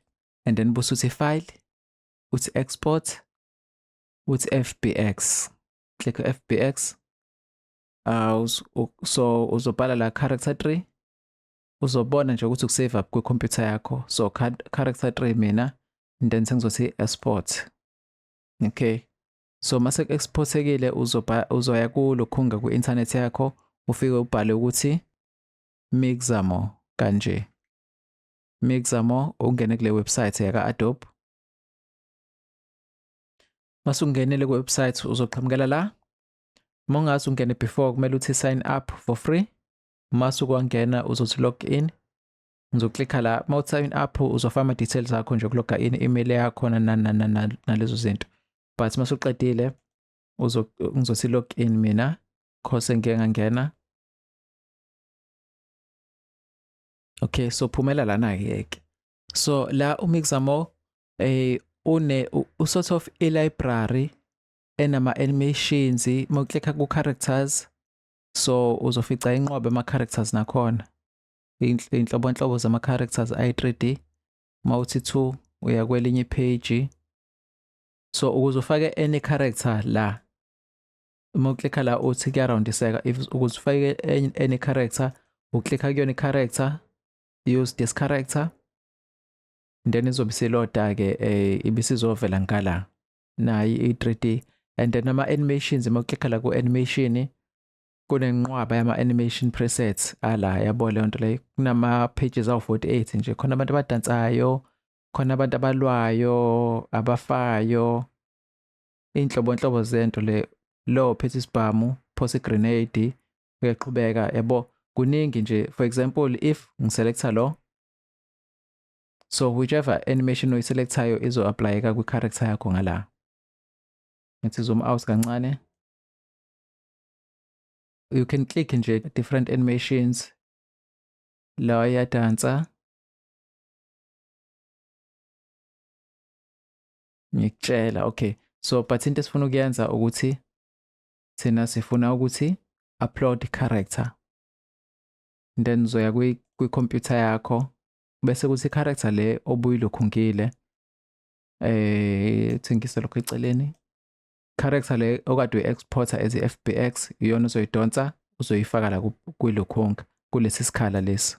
and then busuthi File, uthi Export, uthi FBX, click FBX. So uzobhala la character 3, uzobona nje ukuthi ukusave up kwikhompyutha yakho. So character 3 mina, and then sengizothi export. Okay, so mase exportekile uzoya kulokhunga ku-internet yakho, ufike ubhale ukuthi Mixamo kanje, Mixamo, ungene kule website yaka Adobe. Mase ungenile ku-website uzoqhamukela la. Uma ungazi ungene before, kumele uthi sign up for free. Mase ukwangena uzothi log in, ngizoklikha la. Uma uthi sign up uzofaka ama-details akho nje, ukuloga in, email yakho nalezo zinto, but mase uqedile ngizothi log in mina, cause ngike ngangena. Okay, so phumela lana-ke ke. So la uMixamo une u-sort of i-library enama-animations. Uma uklikha ku-characters, so uzofica inqwaba ama-characters nakhona, iy'nhlobonhlobo zama-characters ayi-3D. Uma uthi 2 uya kwelinye page. So ukuze ufake any character la, uma uklikha la uthi kuyaroundiseka. If ukuze ufake any character, uklikha kuyona i-character, use this character, then izobe isiloda-ke, ibisizovela ngala nayi i-3D. And then ama-animations, uma uklikha la ku-animation, kunenqwaba yama-animation presets ala, yabo leyo nto leyo. Kunama-pages awu-48 nje, khona abantu abadansayo, khona abantu abalwayo, abafayo, iy'nhlobonhlobo zento le, lo phethe isibhamu, phose i-grenade, uyaqhubeka, yabo, kuningi nje. For example, if ngiselecta lo, so whichever animation oyiselectayo izo-applyeka kwi-character yakho ngala. Ngithi zoom out kancane, you can click nje different animations. La iyadansa, ngikutshela. Okay, so but into esifuna ukuyenza ukuthi thina sifuna ukuthi upload character, then uzoya kwi-computer yakho, bese kuthi character le obuyilokhungile, thengise lokho eceleni, character le okade uyi-exporter as i-FBX, iyona uzoyidonsa uzoyifaka la kwilokhunga kulesi sikhala lesi.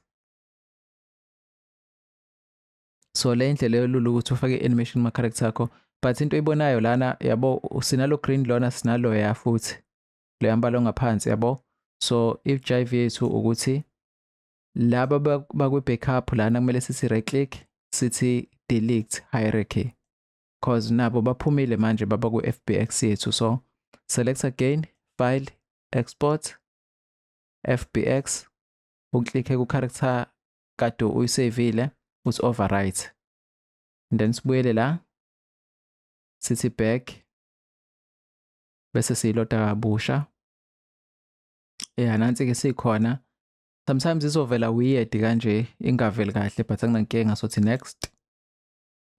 So le indlela elula ukuthi ufake i-animation kuma character yakho. But into oyibonayo lana, yabo, sinalo green lona, sinalo ya futhi leya mbala ongaphansi, yabo. So if jive yethu ukuthi laba bakwi-backup lana, kumele sithi right click, sithi delete hierarchy, cause nabo baphumile manje, baba ku-FBX yethu. So select again, File, Export, FBX, uklikhe ku-character kade uyisavile, uthi overwrite, and then sibuyele la, sithi back, bese siyiloda kabusha. Yeah, nansi ke sikhona. Sometimes izovela weird kanje, ingaveli kahle, but anginankinga, sothi next,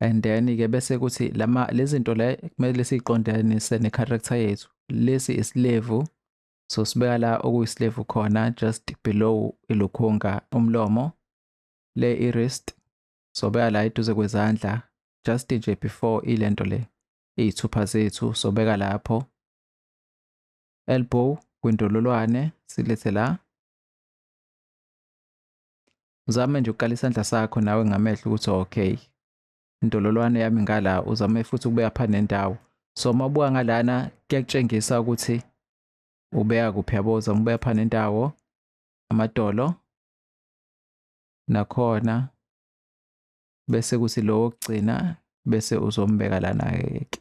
and then ke bese kuthi lama lezi zinto le kumele siyiqondanise ne-character yethu. Lesi isilevu, so sibeka la okuyisilevu khona, just below ilokhunga umlomo. Le i-wrist, so beka la eduze kwezandla, just nje before ilento le iy'thupha zethu, so beka lapho. Elbow kwindololwane, silethe la. Uzame nje ukukala isandla sakho nawe ngamehlo ukuthi okay, indololwane yami ngala, uzame futhi ukubeka pha nendawo. So uma ubuka ngalana kuyakutshengisa ukuthi ubeka kuphi, yabo. Uzame ukubeka pha nendawo. Amadolo nakhona. Bese kuthi lo wokugcina bese uzombeka lana-ke,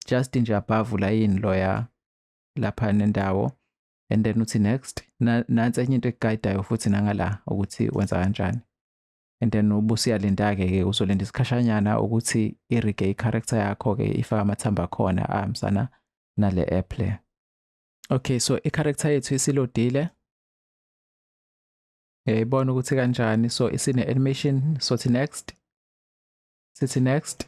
just nje above layini loya lapha nendawo, and then uthi next. Nansi enye into ekuguidayo futhi nangala ukuthi wenza kanjani, and then ubusuyalinda-ke ke, uzolinda isikhashanyana ukuthi i-rig i-character yakho-ke, ifake amathambo akhona ahambisana nale app le. Okay, so i-character yethu isiloadile, uyayibona ukuthi kanjani. So isine animation, sothi next, sithi next.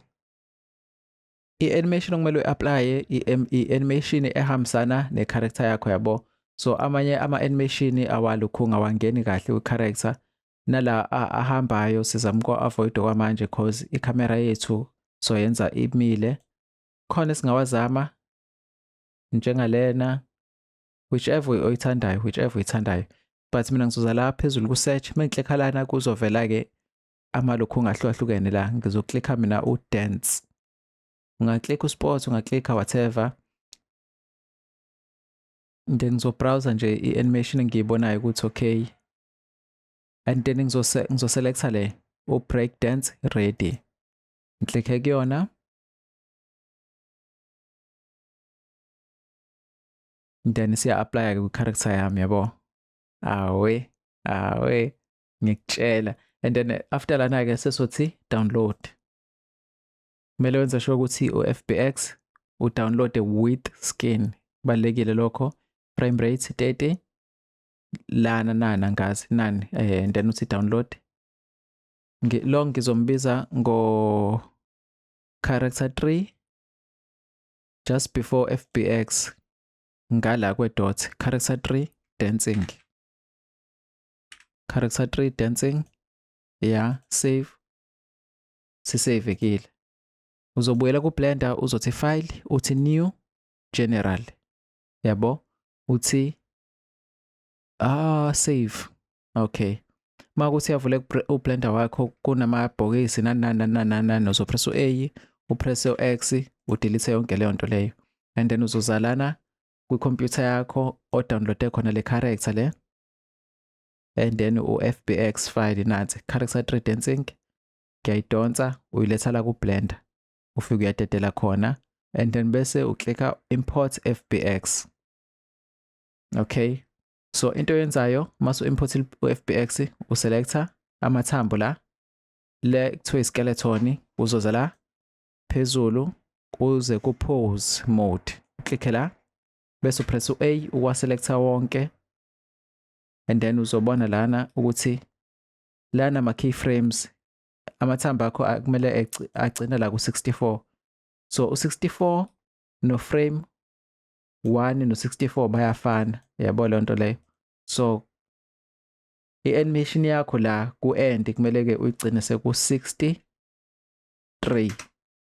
I-animation okumele uyi-applye i-animation ehambisana ne-character yakho, yabo. So amanye ama-animation awalokhu ngawangeni kahle kwi-character, nala ahambayo sizama uku-avoid kwamanje cause ikhamera yethu soyenza imile. Khona esingawazama njengalena, whichever oyithandayo, whichever oyithandayo, but mina ngizoza la phezulu ku-search. Uma ngiklikha lana kuzovela-ke amalokhu ngahlukahlukene. La ngizoklikha mina u-dance, ungaklikha u-sport, ungaklikha whatever. Then ngizobrowser nje i-animation engiyibonayo ukuthi okay, and then ngizoselecta le u-break dance ready, ngiklikhe kuyona, then siya-applya kwi-character yami, yabo. Awe, awe, ngikutshela. And then after lana-ke sesothi download. Kumele wenze sure ukuthi u-FBX udownload with skin, kubalulekile lokho. Frame rate 30 lana nana ngazi nani, and then uthi download. Lo ngizombiza ngo character 3 just before FBX ngala kwe dot, character 3 dancing, character 3 dancing. Yeah, save. Sisavekile. Uzobuyela ku Blender, uzothi file, uthi new, general, yabo, uthi save. Okay, makuthi yavule uBlender wakho kunamabhokisi nani nani nani nani, uzopress u-A, upress u-X, udelete yonke leyo nto leyo, and then uzozalana kwikhompyutha yakho odownloade khona le character le, and then u-FBX file nansi, character 3 dancing. Ngiyayidonsa, uyiletha la ku-Blender, ufike uyadedela khona, and then bese uklika import FBX. Okay, so into oyenzayo mase u-import u-FBX, uselecta amathambo la, le kuthiwa skeleton, uzoza la phezulu kuze ku pose mode, uklikhe la, bese upress u-A ukuwaselecta wonke, and then uzobona lana ukuthi lana ama keyframes amathambo akho kumele agcine la ku-64. So u-64 no frame 1 no-64 bayafana, yabo leyo nto leyo. So i-animation yakho la ku-end kumele ke uyigcine seku-63,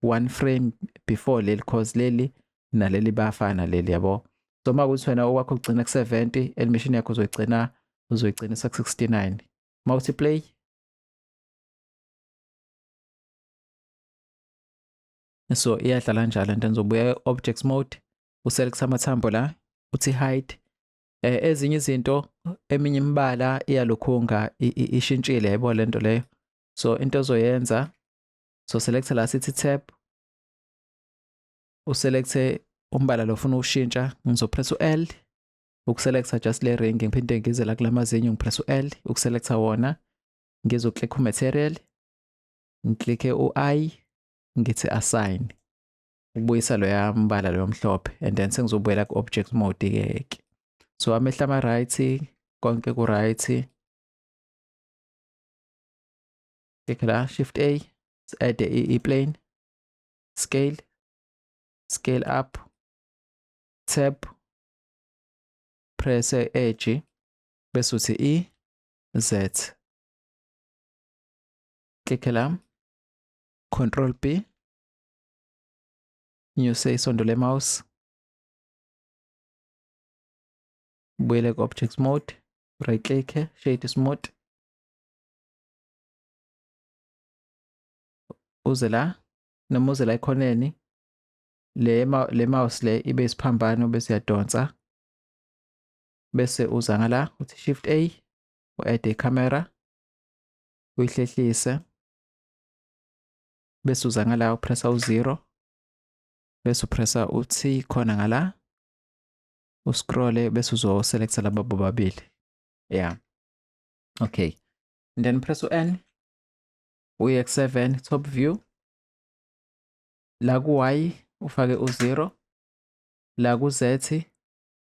one frame before leli, cause leli naleli bayafana leli, yabo. So uma kuthi wena okwakho ugcina ku-70, animation yakho uzoyigcina ku-69. Mawuthi play, so iyadlala njalo. And then uzobuya objects mode, uselect amathambo la, uthi hide. Ezinye izinto, eminye imibala iyalokhunga ishintshile, yabo lento leyo. So into ozoyenza, so select la, sithi tab, uselecte umbala lo ufuna ukushintsha. Ngizopress u-L ukuselecta just le ring, ngiphinde ngize la kulamazinyo, ngipress u-L ukuselecta wona, ngizoclick u-material, ngiklikhe u-I, ngithi assign ukubuyisa loya mbala loyo mhlophe, and then sengizobuyela ku-object mode ke. So amehlo ama-right, konke ku-right. Click la, shift A, add i-plane, scale, scale up, tab, press edge, bese uthi E Z, click la, control B, nyuse isondo le mouse, buyele ku-object mode, right click, shade smooth, uze la noma uze la ekhoneni, le mouse le ibe isiphambano, bese uyadonsa, bese uza ngala uthi shift A, u-add i-camera, uyihlehlise. Bese uza ngala upressa u-0, bese upressa u-T khona ngala, uscrolle, bese uzoselecta laba bobabili. Yeah, okay, and then press u-N, uye ku-7 top view, la ku-Y ufake u-0, la ku-Z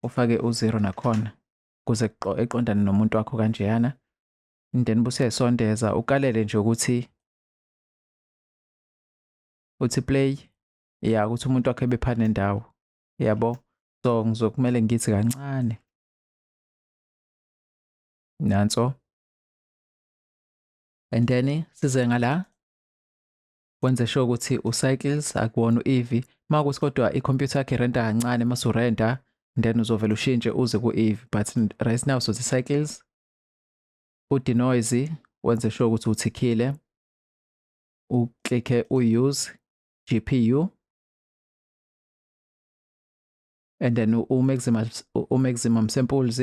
ufake u-0 nakhona, kuze eqondane nomuntu wakho kanjeyana. And then bese uyayisondeza, ukalele nje ukuthi uthi play, ya, ukuthi umuntu wakhe ebephana nendawo, yabo. So ngizokumele ngithi kancane, nanso, and then size ngala, wenze sure ukuthi u-Cycles, akuwona u-Eevee. Makuthi kodwa i-computer yakhe irender kancane, mase urender, then uzovela ushintshe uze ku-Eevee, but right now sothi Cycles. U-denoise, wenze sure ukuthi uthikhile, uklikhe u-use GPU, and then u-maximum samples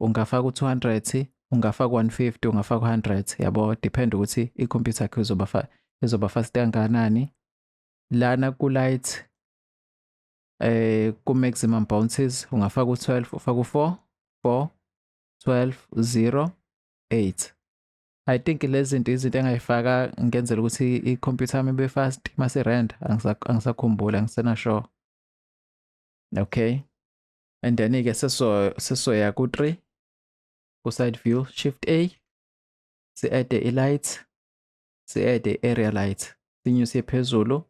ungafaka u-200, ungafaka 150, ungafaka 100, yabo, depend ukuthi i-computer yakho izoba fast kangakanani. Lana ku-light, ku-maximum bounces ungafaka u-12, ufaka u-4, 4, 12, 0, 8. I think lezi zinto izinto engayifaka ngenzela ukuthi i-computer yami ibe fast mase render. Angisakhumbula, angisena sure. Okay, and then ke sesoya ku 3, ku side view, Shift A, si add i light, si add area light, sinyuse phezulu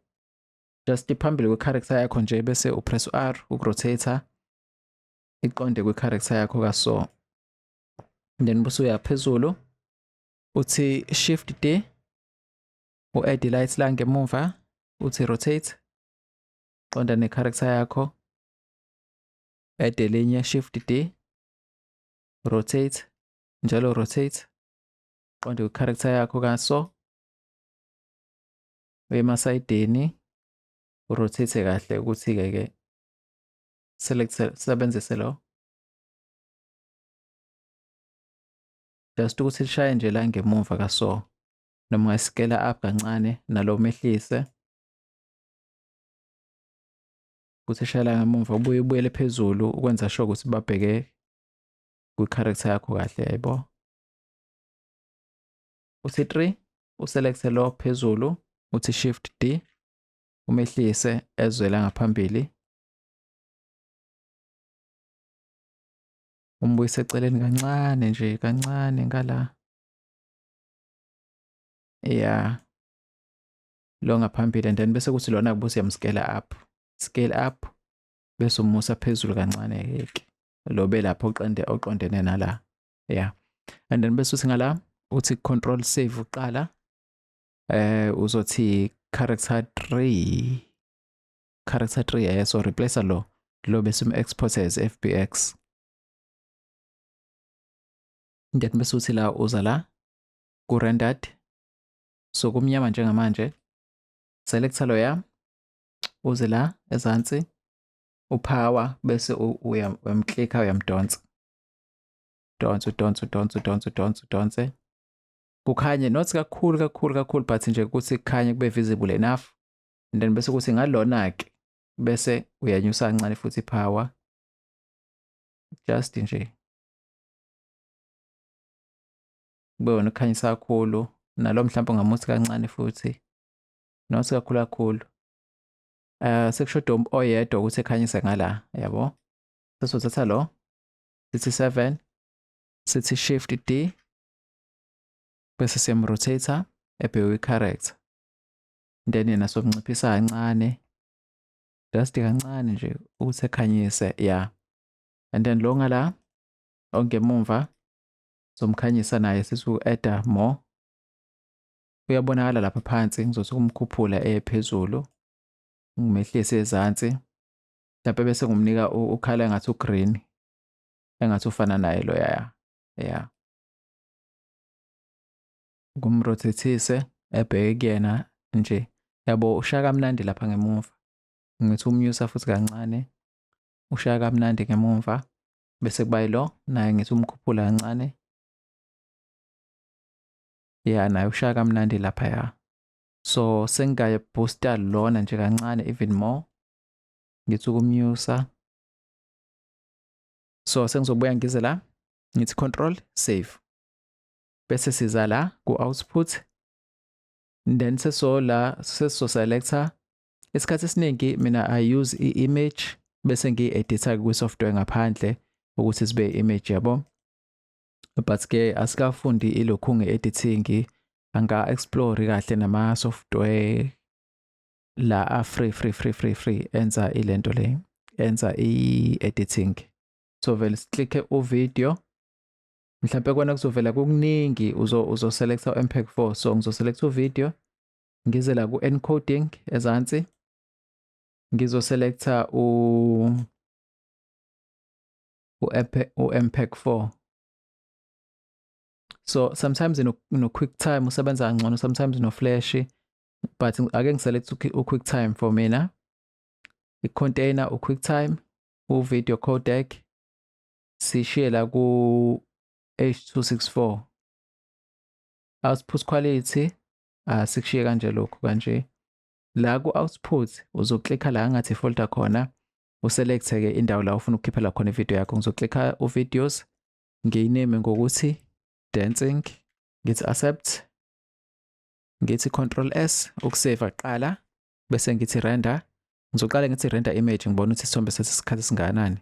just phambili kwe-character yakho nje, bese upress R ukurotate iqonde kwi-character yakho kaso. Then bese uya phezulu, uthi Shift D, u-add light la ngemuva, uthi rotate, qonda ne-character yakho, add elinye, Shift D, rotate njalo, rotate qonde kwi-character yakho kaso, uye emasayidini, urotate kahle ukuthi-ke ke select, sebenzise lo just ukuthi lishaye nje la ngemuva kaso, noma ungayiskela up kancane nalo, umehlise ukuthi ishaye la ngemuva, ubuye ubuyele phezulu ukwenza sure ukuthi babheke kwi-character yakho kahle, yayibo. Uthi 3, uselect lo phezulu, uthi Shift D, umehlise ezwela ngaphambili, umbuyise eceleni kancane nje, kancane ngala, yeah, lo ngaphambili. And then bese kuthi lona kubuse uyamscale up, scale up, bese umusa phezulu kancane ke lo belapho oqonde oqondene nala, yeah. And then bese uthi ngala, uthi Control Save uqala, uzothi character 3, character 3, so replace lo bese um export as FBX. Then bese uthi la, uza la ku rendered, so kumnyama njengamanje, selecta loya, uze la ezansi, upower, bese uyamklikha, uyamdonsa, donsa, udonsa, udonsa, udonsa, udonsa, udonse, kukhanye, not kakhulu kakhulu kakhulu, but nje ukuthi kukhanye, kube visible enough. And then bese kuthi ngalona ke bese uyanyusa kancane futhi power, just nje kube wona ukhanyisa kakhulu. Nalo mhlawumbe ungamuthi kancane futhi, not kakhulu kakhulu. Sekushoda oyedwa ukuthi ekhanyise ngala, yabo. Sesothatha lo, sithi 7, sithi Shift D, bese siyamrotate ebheke kwi-character, then yena somnciphisa kancane, just kancane nje ukuthi ekhanyise, yeah. And then lo ngala ongemumva somkhanyisa naye, sithi u-add more, uyabonakala lapha phansi. Ngizothi ukumkhuphula eye phezulu, ngimehlise ezansi mhlawumbe, bese ngumnika ukhala engathi ugreen, engathi ufana naye lo yaya, yeah, ngumrotate ebheke kuyena nje, yabo. Ushaya kamnandi lapha ngemuva. Ngithi umnyusa futhi kancane, ushaya kamnandi ngemumva. Bese kuba yilo naye, ngithi umkhuphula kancane, ya, naye ushaya kamnandi lapha, ya. So sengingaye booster lona nje kancane even more, ngithi ukumnyusa. So sengizobuya ngize la, ngithi control save, bese siza la ku-output, then sesola sesizoselecta. Isikhathi esiningi mina I use i-image bese ngiyi-editha kwi-software ngaphandle ukuthi sibe image, yabo. But ke asikafundi ilokhu nge-editing, anga-explore kahle nama-software la a-free free free free free enza ilento le, enza i-editing. So vele siklikhe u-video, mhlawumbe kona kuzovela kukuningi, uzoselecta u-MPEG 4. So ngizoselecta u-video, ngize la ku-encoding ezansi, ngizoselecta u-MPEG 4. So sometimes no QuickTime usebenza kangcono, sometimes no Flash, but ake ngiselect u-QuickTime for mina. I-container u-QuickTime, u-video codec sishiye la ku H.264. Output quality asikushiye kanje lokhu kanje. La ku-output uzoklikha la ngathi folder khona, uselect-ke indawo la ufuna ukukhiphela khona ivideo yakho. Ngizoklikha u-videos, ngiyiname ngokuthi dancing, ngithi accept, ngithi control S ukusave kuqala, bese ngithi render. Ngizoqala ngithi render image, ngibona ukuthi isithombe sethu isikhathi singakanani.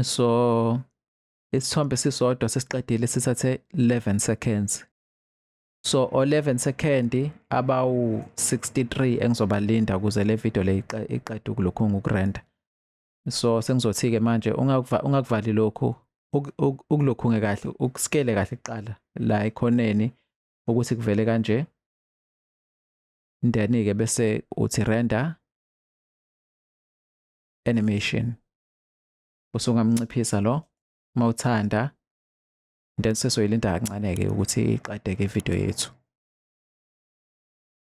So isithombe sisodwa sesiqedile sithathe 11 seconds. So 11 second abawu 63 engizobalinda ukuze le video le iqede ukulokhu ngokurender. So sengizothi ke manje ungakuvali lokhu, ukulokhunge kahle, ukuscale kahle kuqala la ekhoneni ukuthi kuvele kanje. Then ke bese uthi render animation, usungamnciphisa lo mawuthanda, then sesoyilinda kancane ke ukuthi iqedeke ivideo yethu.